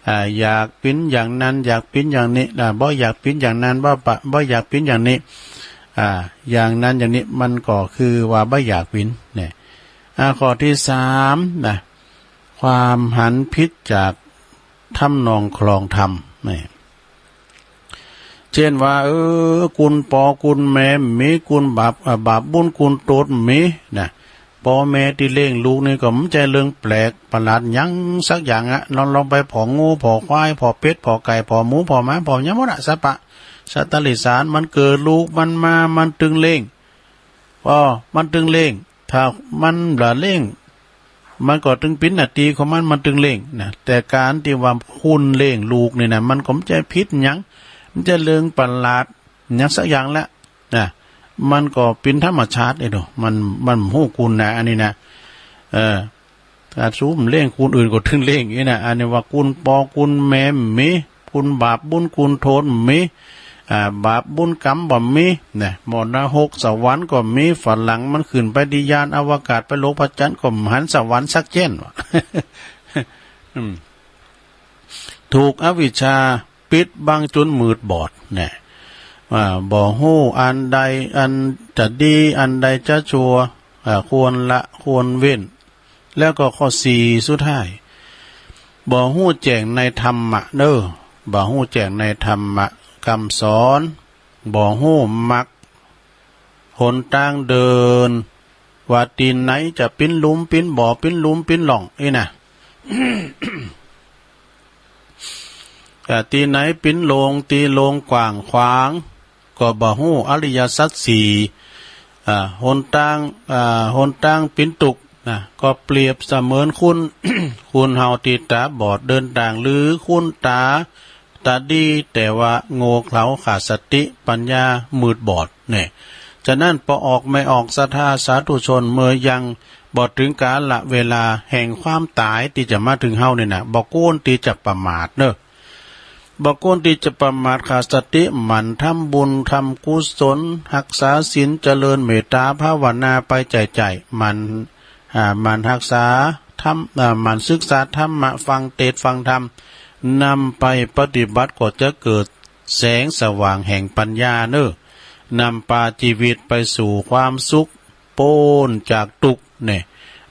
อ่า อยากปิ้นอย่างนั้น อยากปิ้นอย่างนี้ อ่า บ่อยากปิ้นอย่างนั้น บ่ปะ บ่อยากปิ้นอย่างนี้ อ่า อย่างนั้นอย่างนี้ มันก็คือว่าบ่อยากปิ้นเนี่ย อ่า ข้อที่สามนะ ความหันผิดจากทำนองคลองธรรมนี่ เช่นว่า เออ คุณปอคุณแม่มีคุณบาป อ่า บาปบุญคุณโทษมีนะ ปอแม่ที่เลี้ยงลูกนี่ก็บ่ใจ้เรื่องแปลกประหลาดหยังสักอย่างอะ ลอง ลองไปผ่องู ผ่อควาย ผ่อเป็ด ผ่อไก่ ผ่อหมู ผ่อหมา ผ่อหยังหมดอะ สัตว์ป่า สัตว์ตาหลิสาร มันเกิดลูกมันมา มันตึงเลี้ยง ปอมันตึงเลี้ยง ถ้ามันบ่เลี้ยง มันก็ตึงปิ้นหน้าตี้ของมัน มันตึงเล่งนะ แต่การตี้ว่าคนเล่งลูกนี่นะ มันก็บ่ใจ้ผิดหยัง บ่ใจ้เรื่องประหลาดหยังสักอย่างละนะ มันก็เป๋นธรรมชาติเองเนาะ มัน มันบ่ฮู้คุณนะ อันนี้นะ เออ ถ้าสุมเล่งคนอื่นก็ตึงเล่งอี้นะ อันนี้ว่าคุณป้อคุณแม่บ่มี คุณบาปบุญคุณโทษบ่มี อ่า บาปบุญกรรมบ่มีนะ หมอนะรกสวรรค์ก็บ่มี ฝรั่งมันขึ้นไปตี้ยานอวกาศ ไปโลกพระจันทร์ก็บ่หันสวรรค์สักเจ้นวะ อืม ถูกอวิชชาปิดบังจ๋นมืดบอดนะ ว่าบ่ฮู้อันใดอันจะดี อันใดจะชั่ว อ่า ควรละควรเว้น แล้วก็ข้อสี่สุดท้าย บ่ฮู้แจ้งในธรรมะเด้อ บ่ฮู้แจ้งในธรรมะกำสอน บ่ฮู้มรรคหนตางเดิน ว่าตี้ไหนจะเป๋นหลุมเป๋นบ่อ เป๋นหลุมเป๋นร่องอี้นะ อ่า ตี้ไหนเป๋นโล่ง ตี้โล่งกว้างขวาง ก็บ่ฮู้อริยสัจสี่ อ่า หนตาง อ่า หนตางเป๋นตุ๊กข์นะ ก็เปรียบเสมือนคน คนเฮาตี้ต๋าบอดเดินตาง หรือคนต๋า ต๋าดีแต่ว่าโง่เขลาขาดสติปัญญามืดบอดเนี่ย ฉะนั้นปอออกไม่ออกศรัทธาสาธุชน เมื่อยังบ่ถึงกาลเวลาแห่งความต๋ายตี้จะมาถึงเฮานี่นะ บ่ควรตี้จะประมาทเนอะ บ่ควรตี้จะประมาทขาดสติ หมั่นทำบุญทำกุศล รักษาศีล เจริญเมตตาภาวนาไปใจ้ๆ หมั่น อ่า หมั่นรักษาธรรม อ่า หมั่นศึกษาธรรมะ ฟังเทศน์ฟังธรรม นำไปปฏิบัติก็จะเกิดแสงสว่างแห่งปัญญาเนอะ นำพาชีวิตไปสู่ความสุข ป๊นจากตุ๊กข์เนี่ย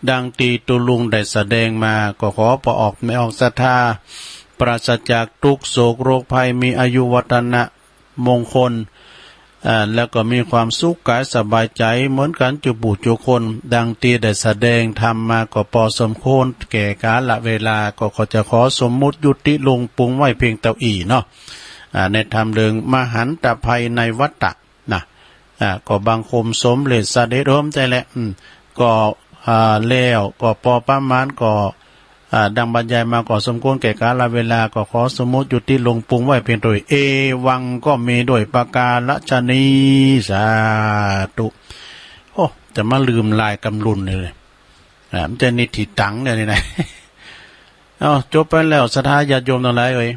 ดังตี้ตุ๊ลุงได้แสดงมา ก็ขอปอออกไม่ออกศรัทธา ปราศจากตุ๊กข์โศกโรคภัย มีอายุวัฒนะ มงคล อ่า แล้วก็มีความสุขกายสบายใจ๋เหมือนกั๋นจุ๊ผู้จุ๊คน ดังตี้ได้แสดงธรรมมาก็ปอสมควรแก่กาลเวลา ก็ขอจะขอสมมุติยุติลงปรุงไว้เพียงเต้าอี้เนาะ อ่า ในธรรมเรื่องมหันตภัยในวัฏฏะนะ อ่า ก็บังคมสมเร็จเสด็จโฮมใจ๋แหละ อืม ก็ อ่า แล้วก็ปอประมาณก็ อ่า ดังบรรยายมาก็สมควรแก่กาลเวลา ก็ขอสมมุติยุติลงปรุงไว้เพียงเต้าอี้ เอวังก็มีด้วยประการฉะนี้ สาธุ โอ้ จะมาลืมลายกำลุนเลย อ่า มันจะนิติตังเนี่ยนี่นะ เอ้า จบไปแล้ว ศรัทธาญาติโยมตังหลายเอ๋ย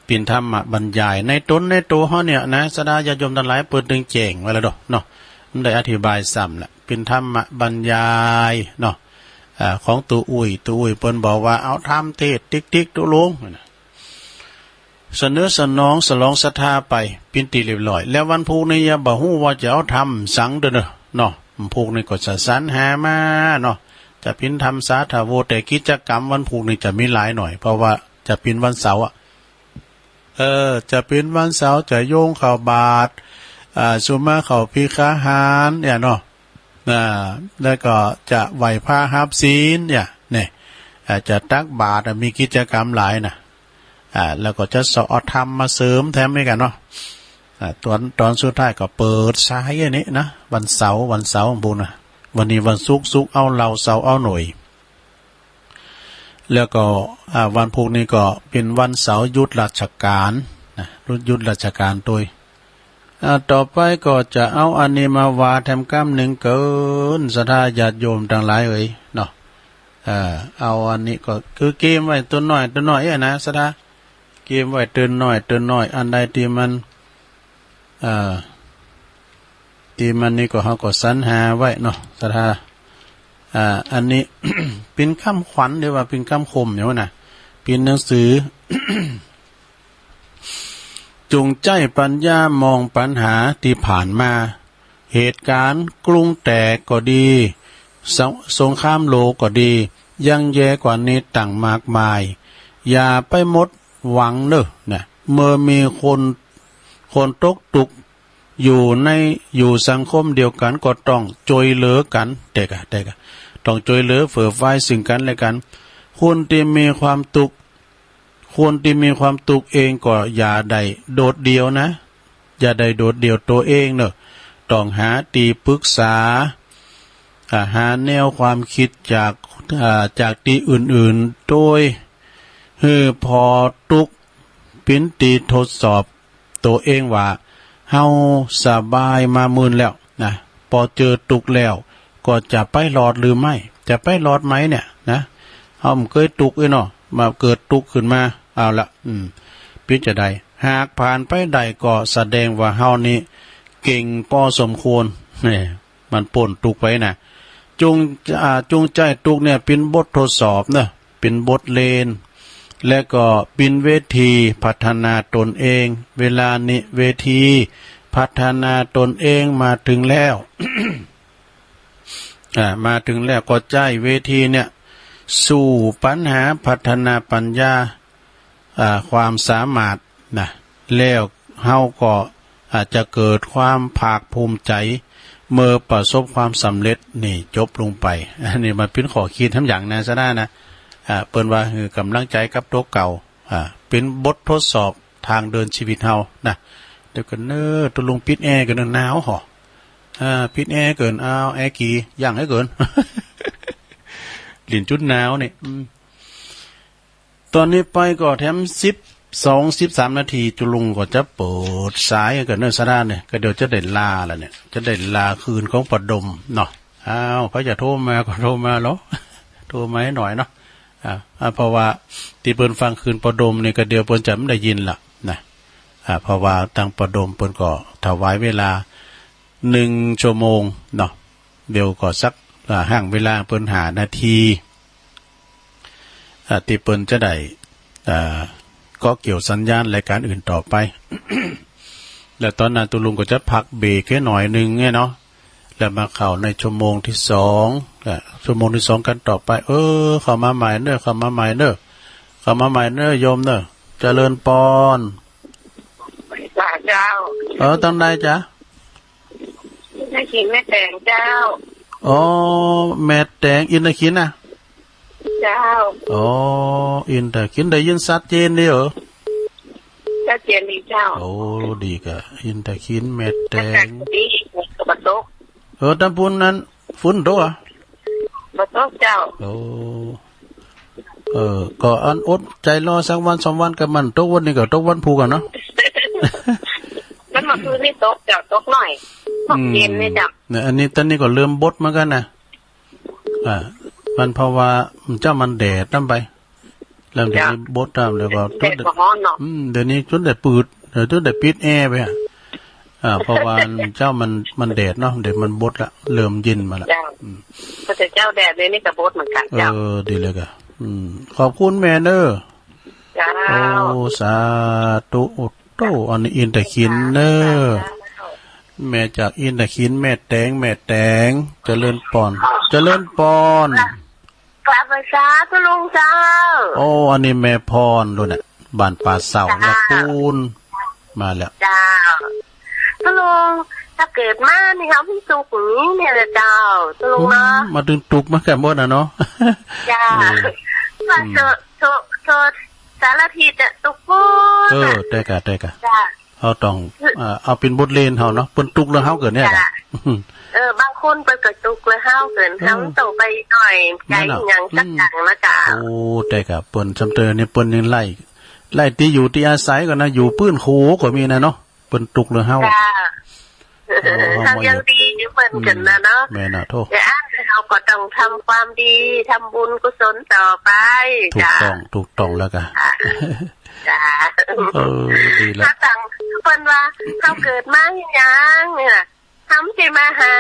เป๋นธรรมะบรรยายในต๋นในตั๋วเฮาเนี่ยนะ ศรัทธาญาติโยมตังหลายเปิ้นตึงแจ้งไว้แล้วเนาะ เนาะ บ่ได้อธิบายซ้ำละ เป๋นธรรมะบรรยายเนาะ อ่า ของตุ๊อุ้ย ตุ๊อุ้ยเปิ้นบอกว่าเอาธรรมเทศน์ติ๊กๆ ตุ๊ลุงนะ เสนอสนองสลองศรัทธาไปเป๋นตี้เรียบร้อย แล้ววันพุธนี้ยังบ่ฮู้ว่าจะเอาธรรมสังเด้อเนาะ วันพุธนี้ก็จะสรรหามาเนาะ จะเป๋นธรรมสาธารณะ แต่กิจกรรมวันพุธนี้จะมีหลายหน่อย เพราะว่าจะเป๋นวันเสาร์อะ เออ จะเป๋นวันเสาร์ จะโยงเข้าบาตร อ่า สุมาเข้าภิกขาหารเนี่ยเนาะ อ่า แล้วก็จะไหว้พระฮับศีลเนี่ย เนี่ย อ่า จะตักบาตรอะ มีกิจกรรมหลายนะ อ่า แล้วก็จะสอบเอาธรรมมาเสริมแถมนี่กั๋นเนาะ อ่า ต๋อน ต๋อนสุดท้ายก็เปิดสายอันนี้นะ วันเสาร์ วันเสาร์ของพวกนะ วันนี้วันศุกร์ ศุกร์เอาเหล้า เสาร์เอาหน่อย แล้วก็ อ่า วันพุธนี้ก็เป๋นวันเสาร์หยุดราชการนะ หยุด หยุดราชการตวย อ่า ต่อไปก็จะเอาอันนี้มาว่าแถมกำนึ่งเกิน ศรัทธาญาติโยมตังหลายเอ๋ยเนาะ เอ่อ เอาอันนี้ก็คือเกียมไว้ตวยน้อยตวยน้อยอะนะ ศรัทธา เกียมไว้ตวยน้อยตวยน้อย อันใดตี้มัน เอ่อ ตี้มันนี่ก็เฮาก็สรรหาไว้เนาะ ศรัทธา อ่า อันนี้ เป๋นกำขวัญหรือว่าเป๋นกำคมเนี่ยนะ เป๋นหนังสือ จงใจ๊ปัญญามองปัญหาตี้ผ่านมา เหตุการณ์กรุงแตกก็ดี ส- สงครามโลกก็ดี ยังแย่กว่านี้ตั้งมากมาย อย่าไปหมดหวังเนอะนะ เมื่อมีคน คนตกตุ๊กข์อยู่ใน อยู่สังคมเดียวกั๋นก็ต้องจ้วยเหลือกั๋น เต๊กะ เต๊กะ ต้องจ้วยเหลือเฟื่อฟายซึ่งกั๋นและกั๋น คนตี้มีความตุ๊กข์ คนตี้มีความตุ๊กข์เองก็อย่าได้โดดเดี่ยวนะ อย่าได้โดดเดี่ยวตั๋วเองเนอะ ต้องหาตี้ปรึกษา อ่า หาแนวความคิดจาก อ่า จากที่อื่นๆ โดย คือพอตุ๊ก เป็นที่ทดสอบตัวเองว่า เฮาสบายมาหมื่นแล้วนะ พอเจอตุ๊กข์แล้ว ก็จะไปรอดหรือไม่ จะไปรอดไหมเนี่ยนะ เฮาบ่เคยตุ๊กข์เอ้ยเนาะ มาเกิดตุ๊กข์ขึ้นมา เอาละ อืม เป๋นจะใด หากผ่านไปได้ก็แสดงว่าเฮานี่เก่งพอสมควร เนี่ย มันป๊นตุ๊กข์ไปนะ จง อ่า จงใจ๊ตุ๊กข์เนี่ยเป๋นบททดสอบเนาะ เป๋นบทเรียน และก็เป๋นเวทีพัฒนาตนเอง เวลานี้เวทีพัฒนาตนเองมาถึงแล้ว อ่า มาถึงแล้วก็ใจ๊เวทีเนี่ย สู้ปัญหาพัฒนาปัญญา อ่า ความสามารถนะ แล้วเฮาก็อาจจะเกิดความภาคภูมิใจ เมื่อประสบความสำเร็จ นี่จบลงไป อันนี้มันเป๋นข้อคิดทำอย่างนะ ซะนะนะ อ่า เปิ้นว่าหื้อกำลังใจกับตัวเก่า อ่า เป๋นบททดสอบทางเดินชีวิตเฮานะ เดี๋ยวก่อนเน้อ ตุ๊ลุงปิดแอร์ก่อนเน้อ หนาวหอ อ่า ปิดแอร์ก่อน เอาแอร์กี่อย่างให้ก่อน หลินจุดหนาวนี่ อืม ตอนนี้ไปก็แถมสิบสอง สิบสามนาที ตุ๊ลุงก็จะเปิดสายกันเน้อ ซะนะเนี่ย ก็เดี๋ยวจะได้ลาแล้วเนี่ย จะได้ลาคืนของป้อดมเนาะ อ้าว ใผจะโทรมาก็โทรมาเนาะ โทรมาให้หน่อยเนาะ อ่า อ่า เพราะว่าตี้เปิ้นฟังคืนป้อดมนี่ก็เดี๋ยวเปิ้นจะบ่ได้ยินละนะ อ่า เพราะว่าตังป้อดมเปิ้นก็ถวายเวลาหนึ่งชั่วโมงเนาะ เดี๋ยวก็สัก อ่า ห่างเวลาเปิ้นห้านาที อ่า ตี้เปิ้นจะได้ อ่า ก็เกี่ยวสัญญาณรายการอื่นต่อไป แล้วตอนนั้นตุ๊ลุงก็จะพักเบรกแค่หน่อยหนึ่งเนี่ยเนาะ แล้วมาเข้าในชั่วโมงที่สอง อ่า ชั่วโมงที่สองกันต่อไป เออ เข้ามาใหม่เน้อ เข้ามาใหม่เน้อ เข้ามาใหม่เน้อ โยมเน้อ เจริญปอน จ้าเจ้า เออ ตังใดจ๊ะ อินทขินแม่แตงเจ้า อ๋อ แม่แตงอินทขินนะ เจ้า อ๋อ อินทขิน ได้ยินชัดเจนดีเหรอ ชัดเจนดีเจ้า โอ้ ดีกะ อินทขิน แม่แตง อากาศดี ก็บ่ตก เออ ตำบลนั้น ฝนตกอ่ะ บ่ตกเจ้า โอ้ เออ ก็อันอดใจรอสักวันสองวันก็มันตกวันนี้ก็ตกวันพุธกันเนาะ มันเมื่อคืนนี่ตกเจ้า ตกหน่อย ตกเย็นนี่เจ้า อืม เนี่ย อันนี้ตอนนี้ก็เริ่มบดเหมือนกันนะ อ่า มันเพราะว่าเจ้ามันแดดนำไป แล้วเดี๋ยวนี้บดนำ แล้วก็ แดดก็ฮ้อนเนาะ อืม เดี๋ยวนี้จนได้ปืด เดี๋ยวจนได้ปิดแอร์ไปอะ อ่า เพราะว่าเจ้ามัน มันแดดเนาะ เดี๋ยวมันบดละ เริ่มเย็นมาละ เจ้า อืม พระเจ้าแดดเลยนี่ก็บดเหมือนกันเจ้า เออ ดีเลยกะ อืม ขอบคุณแม่เน้อ เจ้า โอ้ สาธุ โอ้โต อันนี้อินทขินเน้อ เจ้า แม่จากอินทขิน แม่แตง แม่แตง เจริญปอน เจริญปอน กราบไหว้สาธุลุงเจ้า โอ้ อันนี้แม่พรดูเนี่ย บ้านป่าเสา จ้า ละปูน มาแล้ว เจ้า ตกลง ถ้าเกิดมานี่เขาไม่สุขอย่างนี้เนี่ยนะเจ้า ตกลงเนาะ อืม มาถึงตุกมาแก่หมดนะเนาะ เจ้า เออ ว่า อืม โทษ โทษ โทษ สารทิศอะ ตุกปูน เออ อะ ได้กะ ได้กะ เจ้า เฮาต้อง เอ่อ เอาเป็นบทเรียนเฮาเนาะ เปิ้นตุ๊กข์เรื่องเฮาเกิดเนี่ย จ้ะ กะ เออ บางคนเปิ้นก็ตุ๊กข์เรื่องเฮาเกิด เออ เฮาต้องไปหน่อย แม่นเนาะ ใจหยังสักอย่างนะจ๊ะ อืม โอ้ แต่กะเปิ้นซ้ำเติมนี่เปิ้นยังไล่ ไล่ตี้อยู่ตี้อาศัยก่อนนะ อยู่ปื้นโขก็มีนะเนาะ เปิ้นตุ๊กข์เรื่องเฮา จ้ะ เออ เฮา เฮา มา ยังดีอยู่เปิ้น อืม เกิดนะเนาะ แม่นน่ะ โธ่ เดี๋ยวอันเฮาก็ต้องทำความดี ทำบุญกุศลต่อไป ถูกต้อง จ้ะ ถูกต้องแล้วกะ จ้ะ จ้ะ เออ ดีละ ถ้าสั่งเปิ้นว่าเฮาเกิดมาเฮ็ดหยังเนี่ย ทำสิมาหา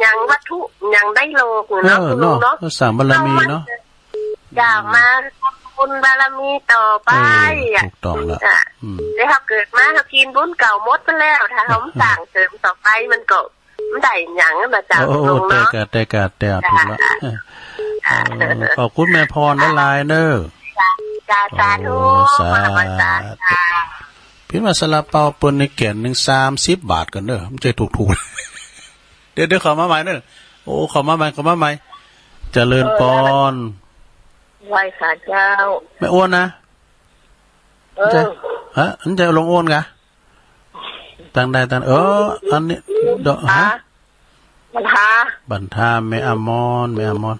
หยังวัตถุหยังในโลกเนาะ เออ คุณลุงเนาะ เนาะ ก็สร้างบารมีเนาะ เฮามา อยากมาทำบุญบารมีต่อไป เออ อะ ถูกต้องละ จ้ะ อืม แต่เฮาเกิดมาเฮากินบุญเก่าหมดไปแล้ว ถ้าเฮาบ่สร้างเสริมต่อไปมันก็ บ่ได้หยังนะจ๊ะ โอ้ ลุงเนาะ แต่กะ แต่กะ แต่กะ จ้ะ ถูกละ จ้ะ เออ ขอบคุณแม่พรหลายๆเน้อ จ้ะ จ้ะ สาธุ โอ้ สาธุ ขอบคุณจ้ะ เปิ้นว่าซาลาเปาเปิ้นนี่แก่นหนึ่งสามสิบบาทกันเน้อ บ่ใจ้ถูกๆ เดี๋ยว เดี๋ยวเข้ามาใหม่เน้อ โอ้ เข้ามาใหม่ เข้ามาใหม่ เจริญปอน เออ ไหว้สาเจ้า แม่อ้วนนะ เออ ใจ้ ฮะ อันใจ้ลุงอ้วนกะ ตังใดตัง เออ อันนี้ เดี๋ยว ฮะ ฮะ มันหา บันทา แม่อมร แม่อมร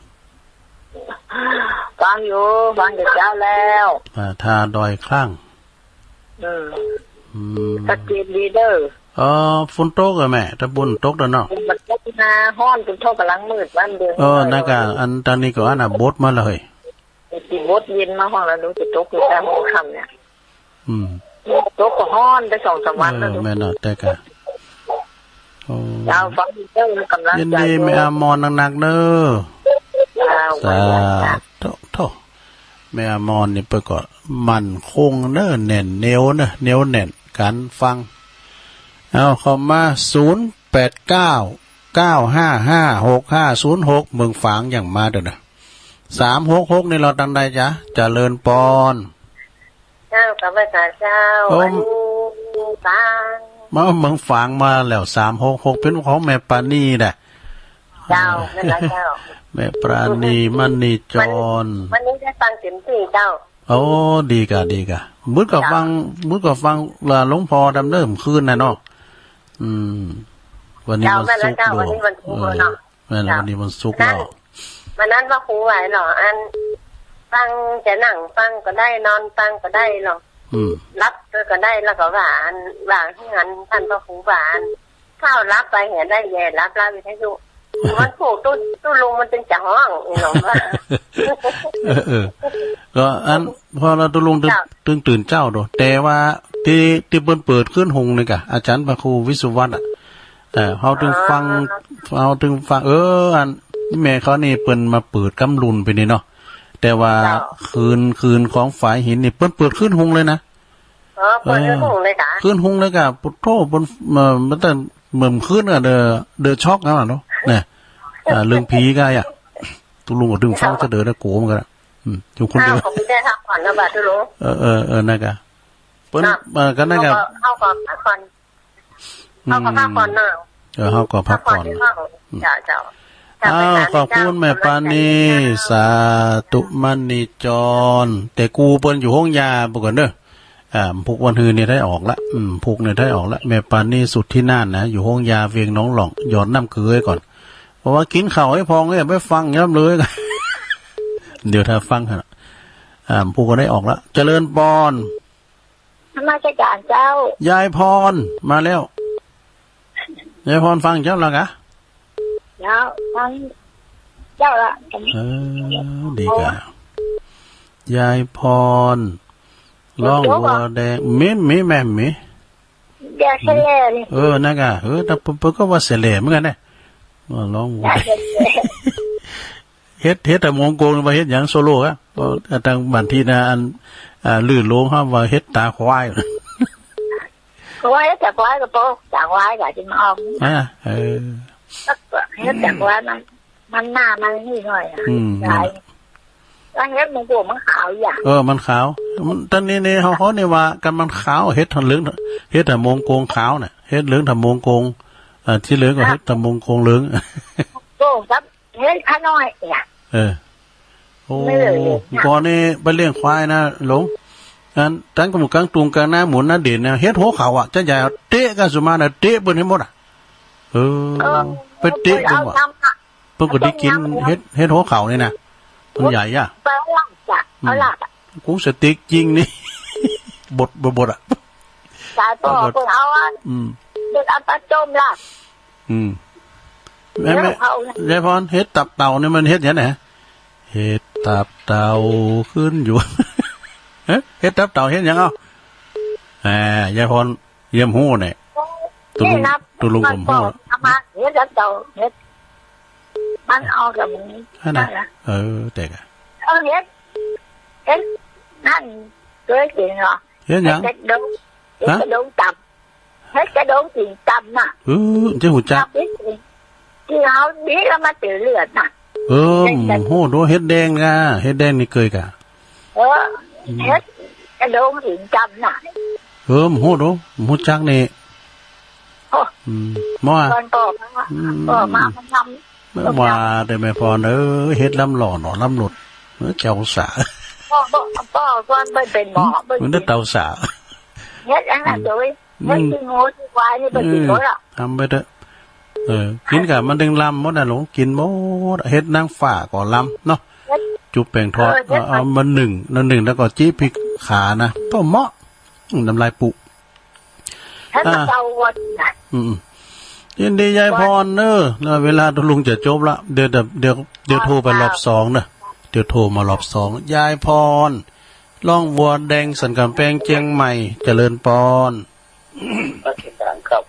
ฟังอยู่ ฟังแต่เช้าแล้ว อ่า ท่าดอยคลั่ง อืม อืม ชัดเจนดีเด้อ เออ ฝนตกเหรอแม่ แต่ฝนตกแล้วเนาะ มันตกนะ ฮ้อน ฝนตกกำลังมืด วันเดือน เออ นั่นก็ อัน ตอนนี้ก็อันน่ะ บดมาเลย สิบดเย็นมาฮ้อนแล้ว หนูจะตกอยู่กลางหัวค่ำเนี่ย อืม ตกก็ฮ้อนไปสองสามวันแล้ว เออ แม่นเนาะ แต่ก็ โอ้ เจ้า ฟังเจ้ากำลัง ยินดี ใจอยู่ แม่อมรนักๆเด้อ เจ้า สาธุ โธ่ แม่อมรนี่เปิ้นก็มั่นคงเด้อ แน่นเหนียวเด้อ เหนียวแน่น การฟัง เอาเข้ามา ศูนย์แปดเก้า เก้าห้าห้า หกห้าศูนย์หก เมืองฝางยังมาเด้อนะ สามหกหก นี่เราตังใดจ๊ะ เจริญปอน เจ้า กลับมาสาเจ้า โอ้ อันนี้ฝาง มาเมืองฝางมาแล้ว สามหกหก เป็นของแม่ปานีแหละ เจ้า แม่นละเจ้า แม่ปราณี มณีจร วันนี้ได้ฟังเต็มที่เจ้า โอ้ ดีกะ ดีกะ มื้อก็ฟัง มื้อก็ฟังละหลวงพ่อดำเนินคืนน่ะเนาะ อืม วันนี้วันศุกร์ เจ้า แม่นละเจ้า ด้วย วันนี้วันศุกร์ เออ เนาะ แม่น เจ้า วันนี้วันศุกร์แล้ว วันนั้นพระครูไหวเหรอ อัน ฟังจะนั่งฟังก็ได้ นอนฟังก็ได้เหรอ อืม หลับก็ได้ แล้วก็ว่าอัน ว่าให้หันท่านพระครูว่าอัน ข้าวหลับไปเห็นได้แย่หลับแล้ววิทยุ มันพูดตู้ ตู้ลุงมันเป็นจะฮ้องอีหลงว่า เออ เออ ก็อัน พอเราตู้ลุงตึง เจ้า ตึงตื่นเจ้าโด แต่ว่าที่ที่เปิ้นเปิดขึ้นหงนี่กะ อาจารย์พระครูวิศวัตรอ่ะ เออ เฮาตึงฟัง อ๋อ เฮาตึงฟัง เออ อันแม่เขานี่เปิ้นมาเปิดกำลุนไปนี่เนาะ แต่ว่า เจ้า คืน คืนของฝายหินนี่เปิ้นเปิดขึ้นหงเลยนะ อ๋อ เปิดขึ้นหงเลยกะ เออ ขึ้นหงเลยกะ ปุโธ เปิ้น เอ่อ มันแต่เหมือนขึ้นอ่ะ เดอะ เดอะช็อกนั่นน่ะเนาะ เนี่ย อ่า เรื่องผีกะอ่ะ ตู้ลุงก็ตึงฟังจะเดินนะ โกรธเหมือนกันอ่ะ อืม อยู่คนเดียว อ้าว ก็ไม่ได้พักผ่อนแล้วบ่า ตู้ลุง เออ เออ เออ นั่นกะ เปิ้น เนาะ เอ่อ ก็นั่นกะ เฮาก็ เฮาก็พักผ่อน อืม เฮาก็พักผ่อนเนาะ เออ เฮาก็พักผ่อน พักผ่อนที่ห้อง อืม เจ้า เจ้า อ้าว ขอบคุณแม่ปานี สาธุ มณีจร แต่กูเปิ้นอยู่ห้องยาไปก่อนเด้อ อ่า พุกวันฮือนี่ได้ออกละ อืม พุกนี่ได้ออกละ แม่ปานีสุดที่น่านนะ อยู่ห้องยาเวียงหนองหล่อง หยอดน้ำเกลือไว้ก่อน เพราะว่ากินข้าวให้พองเนี่ย ไปฟังย้ำเลย เดี๋ยวถ้าฟังฮะ อ่า พุกก็ได้ออกละ เจริญปอน นมัสการเจ้า ยายพร มาแล้ว ยายพรฟังเจ้าแล้วกะ เจ้า ฟังเจ้าละ เออ ดีกะ ยายพร ร้องวัวแดง มี มีแม่ มี แดงเสล่นี่ เออ นั่นกะ เออ แต่เปิ้น เปิ้นก็ว่าเสล่เหมือนกันนะ ว่าร้องวัว แดงเสล่ เฮ็ด เฮ็ดแต่มงโกงว่าเฮ็ดหยังโซโล่อะ เพราะทางบ้านที่นะ อัน อ่า ลื่นลงครับว่าเฮ็ดตาควาย ก็ว่าเฮ็ดตาควายก็ปกตาควายก็จะมาออก อ่า เออ แล้วก็เฮ็ดตาควายมัน มันหน้ามันนี่หน่อยอะ อืม หลาย แล้วเฮ็ดมงโกงมันขาวอย่าง เออ มันขาว มัน ตอนนี้นี่เขา เขาเนี่ยว่ากันมันขาว เฮ็ดทางเหลือง เฮ็ดแต่มงโกงขาวน่ะ เฮ็ดเหลืองแต่มงโกง อ่า ที่เหลืองก็เฮ็ดแต่มงโกงเหลือง โกงครับ เฮ็ดขาน้อยเนี่ย เออ โอ้ ไม่เหลือเลยนะ ก่อนนี่ไปเลี้ยงควายนะ หลง อัน ตั้งกำกลางตุงกลางนาหมุนนาเด่นเนี่ย เฮ็ดหัวเขาอ่ะ จะใหญ่เตะกันสุมาน่ะ เตะเปิ้นให้หมดอ่ะ เออ เออ ไปเตะเปิ้นว่ะ เอาน้ำอ่ะ เปิ้นก็ได้กิน เอาน้ำ เฮ็ด เฮ็ดหัวเขานี่นะ มันใหญ่อ่ะ ไปเอาลาบจ้ะ อืม เอาลาบอ่ะ กุ้งสติ๊กจริงนี่ บด บด บดอ่ะ สายปอ เอาบด เปิ้นเอาอ่ะ อืม เปิ้นเอาปลาต้มลาบ อืม แม่ แม่ แล้วเขาเนี่ย ยายพร เฮ็ดตับเต่านี่มันเฮ็ดหยังไง เฮ็ดตับเต่าขึ้นอยู่ ฮะ เฮ็ดตับเต่าเฮ็ดหยังเอ้า อ่า ยายพร เยี่ยมฮู้เนี่ย ตุลุง นี่นะ ตุลุงผมฮู้ มันบอกเอามา เฮ็ดตับเต่า เฮ็ด มันเอากับมัน นั่นน่ะ นั่นน่ะ เออ แต่กะ เอาเฮ็ด เฮ็ด นั่น เคยกินเหรอ เฮ็ดหยัง เฮ็ดกระด้ง เฮ็ด ฮะ กระด้งตับ เฮ็ดกระด้งกินตับน่ะ เออ เจ้าหูจัก ตับเฮ็ดกิน ที่เขาบีบแล้วมาเป็นเลือดน่ะ เออ เฮ็ดกระ โหดูเฮ็ดแดงกะ เฮ็ดแดงนี่เคยกะ เออ อืม เฮ็ดกระด้งกินตับน่ะ เออ โหดู หูจักนี่ โอ้ อืม มา ก่อนบอกมา อืม บอกมา มันทำ ว่าแต่แม่พรเอ้ย เฮ็ดล้ำหล่อหนอล้ำหลุด เออ เจ้าสา บอก บอก บอกก่อน เปิ้นเป็นหมอ เปิ้น มันได้เตาสา เฮ็ดอันนั้น อืม โดย อืม เฮ็ดขี้หมูขี้ควายนี่ เปิ้นกินหมดอ่ะ เออ ทำไปเถอะ เออ กินกะมันดึงลำหมดนะลุง กินหมด เห็ดนางฟ้าก็ลำเนาะ จุบแป้งทอด เออ เออ เอามานึ่ง นึ่งแล้วก็จี้พริกขานะ โตเหมาะ อืม น้ำลายปุ เห็ด อ่า เตาวันนะ อืม ยินดียายพรเนอะ แล้วเวลาลุงจะจบละ เดี๋ยว เดี๋ยว เดี๋ยว เดี๋ยวโทรไปรอบสองเนอะ เดี๋ยวโทรมารอบสอง ยายพร ร้องวัวแดงสันกำแพงเจียงใหม่ เจริญปอน ครับ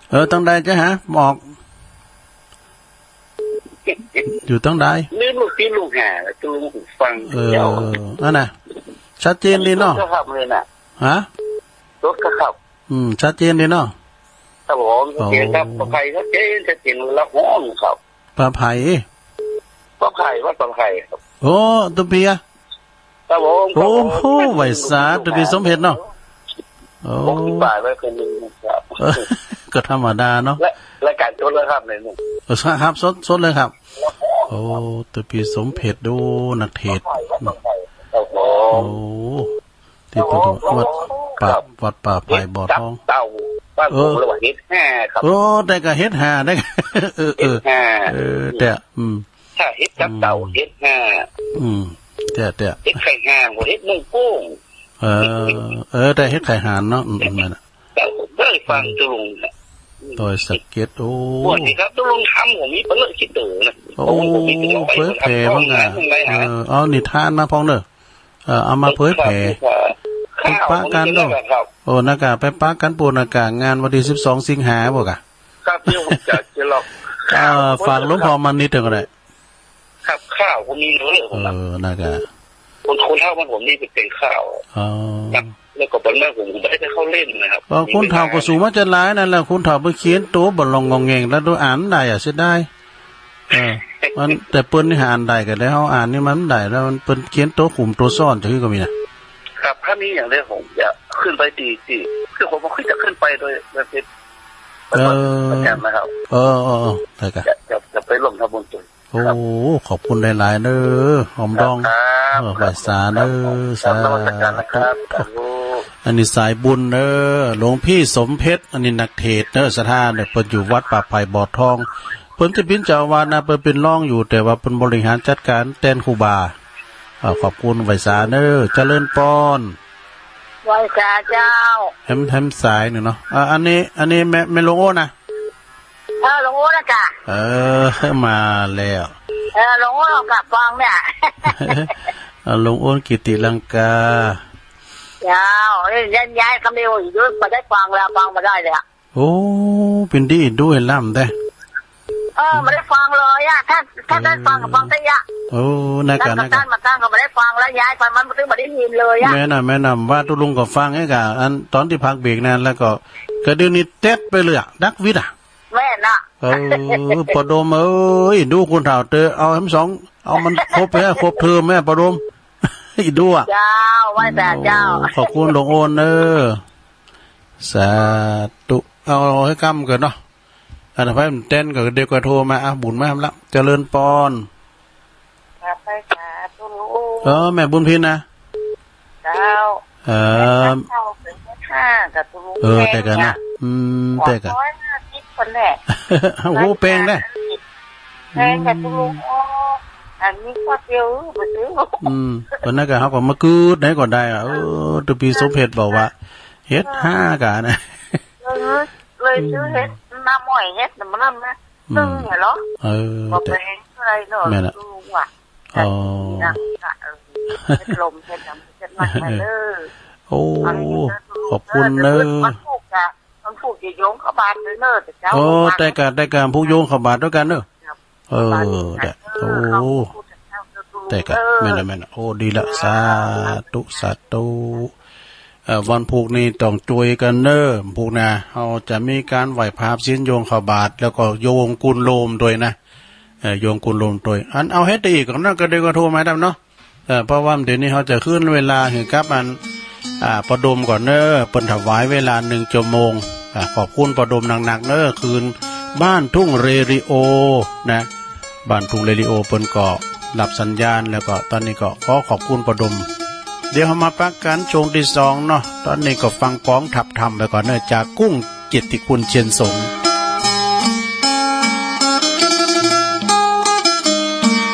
เออ ตั้งใดจะหา บอก อยู่ตั้งใด ลืมลูกศิษย์ลูกหา ลูกฟัง เออ เดี๋ยว นั่นน่ะ ชัดเจนดีเนาะ รถกระขับเลยน่ะ ฮะ รถกระขับ อืม ชัดเจนดีเนาะ ครับผม โอ้ ชัดเจนครับ ปลอดภัย ชัดเจน ชัดเจน ละห้องครับ ป่าไผ่ ป่าไผ่ วัดป่าไผ่ครับ โอ้ ตุเปีย ครับผม โอ้โห ครับผม ไหวสา ตุเปียสมเพชรเนาะ โอ้ หกสิบบาทไว้คนหนึ่งครับ เออ ก็ธรรมดาเนาะ และรายการสดเลยครับเนี่ย เออ ครับ สด สดเลยครับ โอ้ ตุเปียสมเพชร ดู นักเทศน์ ครับผม โอ้ ที่เพิ่นวัดป่า วัดป่าไผ่บ่อทอง เห็ดตับเต่า บ้านผม เออ เรียกว่าเห็ดห่าครับ โอ้ แต่ก็เห็ดห่าได้ เออ เออ เห็ดห่า เออ แต่ อืม ถ้าเห็ดตับเต่า อืม เห็ดห่า อืม แต่ แต่ เห็ดไข่ห่า เห็ดมงโก้ง เออ เออ แต่เห็ดไข่ห่านเนาะ อืม อืม นั่นน่ะ แต่ผมได้ฟัง อืม ตุลุงน่ะ ดอยสะเก็ด โอ้ สวัสดีครับ ตุลุงทำผมมีเปลือกขี้เต๋อนะ โอ้ ผมมีเปลือก เผยแผ่ ผมทำ บ้างอ่ะ ผมทำ เออ เอานิทานมาพองเด้อ เออ เอามาเผยแผ่ ครับ ไปปะกันเด้อ ครับ โอ้ นากา ไปปะกันปูนากา งานวันที่สิบสองสิงหาบ่กะ ครับ เดี๋ยวผมจะ จะลอง เออ ฝากหลวงพ่อมานิดเดียวก็ได้ ครับ ข้าวผมมีเยอะ เออ นากา คน คนเฒ่าบ้านผมนี่เป็นข้าว อ๋อ ครับ แล้วก็ตอนนั้นผมไม่ได้เข้าเล่นนะครับ เออ คนเฒ่าก็สูงมาจะหลายนั่นแหละ คนเฒ่าไปเขียนตัวบ่ลองงองแงงแล้วดูอ่านได้อะ เสียดาย เออ มัน แต่เปิ้นนี่อ่านได้ก็ได้ เฮาอ่านนี่มันได้แล้ว มันเปิ้นเขียนตัวขุมตัวซ้อนจังซี่ก็มีนะ ครับ ถ้ามีอย่างเดียวผมจะขึ้นไปที่ ที่ คือผมก็ขึ้น จะขึ้นไปโดย โดยเป็น เออ ประจำนะครับ เออ เออ เออ ได้กะ จะ จะ จะไปลงทำบุญตุน โอ้ ครับ ขอบคุณหลายๆเด้อ หอมดอง ครับ เออ ไหว้สาเด้อ ครับ สาธุ นมัสการนะครับ สาธุ อันนี้สายบุญเด้อ หลวงพี่สมเพชร อันนี้นักเทศน์เด้อ ศรัทธาเด้อ เพิ่นอยู่วัดป่าไผ่บ่อทอง เพิ่นจะเป็นเจ้าอาวาสนะ เพิ่นเป็นรองอยู่ แต่ว่าเพิ่นบริหารจัดการแทนครูบา เอ่อ ขอบคุณไหว้สาเด้อ เจริญปอน ไหว้สาเจ้า แฮม แฮมสายหนึ่งเนาะ อ่า อันนี้ อันนี้แม่ แม่หลวงโอ้นะ เออ หลวงโอ้นะจ๊ะ เออ มาแล้ว เออ หลวงโอ้กับฟังเนี่ย เออ หลวงโอ้กิติลังกา เจ้า เอ้ย ย้าย ย้ายคำเดียวอีกด้วย มาได้ฟังแล้ว ฟังมาได้เลยอะ โอ้ เป็นดีดูให้ล้ำเด้ เออ ไม่ได้ฟังเลยอะ ถ้า ถ้าได้ฟังก็ฟังแต่ยะ โอ้ นากา นากา ท่านมาตั้งก็ไม่ได้ฟังแล้ว ย้ายไปมันไม่ได้ยินเลยอะ แม่นน่ะ แม่นน่ะ ว่าตุลุงก็ฟังไอ้กะ อันตอนที่พักเบรกนั่น แล้วก็ ก็เดี๋ยวนี้เต็ดไปเลยอะ ดักวิทย์อะ แม่นน่ะ เออ ปอดมเอ้ย ดูคนเฒ่าเตอะ เอาแฮมสอง เอามันครบแฮะ ครบเทอมแฮะ ปอดม อีดูอะ เจ้า ไหว้สาเจ้า โอ้ ขอบคุณหลวงโอนเด้อ สาธุ เอา เอาให้กำเกินเนาะ อันนั้นไปมันเต้นก็เดี๋ยวก็โทรมา อ่ะ บุญมาทำละ เจริญปอน ครับ ไปสาธุ เออ แม่บุญพินนะ เจ้า เออ เจ้าเป็นแม่ข้ากับตุลุง เออ แพง แต่กันนะ เนี่ย อืม แต่กัน สองร้อยห้าสิบคนแหละ โอ้โห แพงนะ แพงกับตุลุง อืม โอ้ อันนี้ก็เดียว ไปซื้อ อืม วันนั้นก็เขาก็มากืดไหนก็ได้อะ เออ ตัวพี่สมเพชรบอกว่า เฮ็ดห้ากันนะ เออ เลยซื้อเฮ็ด น้ำอ้อยเฮ็ดน้ำมันนะ อืม นึ่งเหรอ เออ บ่ แต่ แพงเท่าไหร่เนาะ แม่นละ ลุงว่ะ อ๋อ เออ เฮ็ดลม เฮ็ดน้ำ เฮ็ดมัน เออ เด้อ โอ้ อันนี้ก็ ขอบคุณเด้อ มันผูกกะ มันผูกจะโยงเข้าบ้านเด้อ แต่เจ้า โอ้ บ่มา แต่กะ แต่กะผูกโยงเข้าบ้านด้วยกันเด้อ ครับ เออ บ้าน เด้อ เออ โอ้ เขาผูกจะเข้าเด้อ แต่กะ เออ แม่นละ แม่นละ โอ้ ดีละ สาธุ สาธุ เอ่อ วันพุธนี้ต้องช่วยกันเนอะ พุธหน้าเราจะมีการไหว้พระศีลโยงเข้าบาตร แล้วก็โยงกุลโลมด้วยนะ เอ่อ โยงกุลโลมด้วย อันเอาให้ได้อีกก่อนนะ ก็เดี๋ยวก็โทรมาดำเนาะ เอ่อ เพราะว่าเดี๋ยวนี้เราจะคืนเวลาให้กับอัน อ่า ปอดมก่อนเนอะ เปิ้นถวายเวลาหนึ่งชั่วโมง อ่า ขอบคุณปอดมหนักๆเนอะ คืนบ้านทุ่งเรดิโอนะ บ้านทุ่งเรดิโอเปิ้นก็รับสัญญาณ แล้วก็ตอนนี้ก็ขอขอบคุณปอดม เดี๋ยวเรามาพักกันช่วงที่สองเนาะ ตอนนี้ก็ฟังกองทัพธรรมไปก่อนเนอะ จากกุ้งเกียรติคุณเชียนสง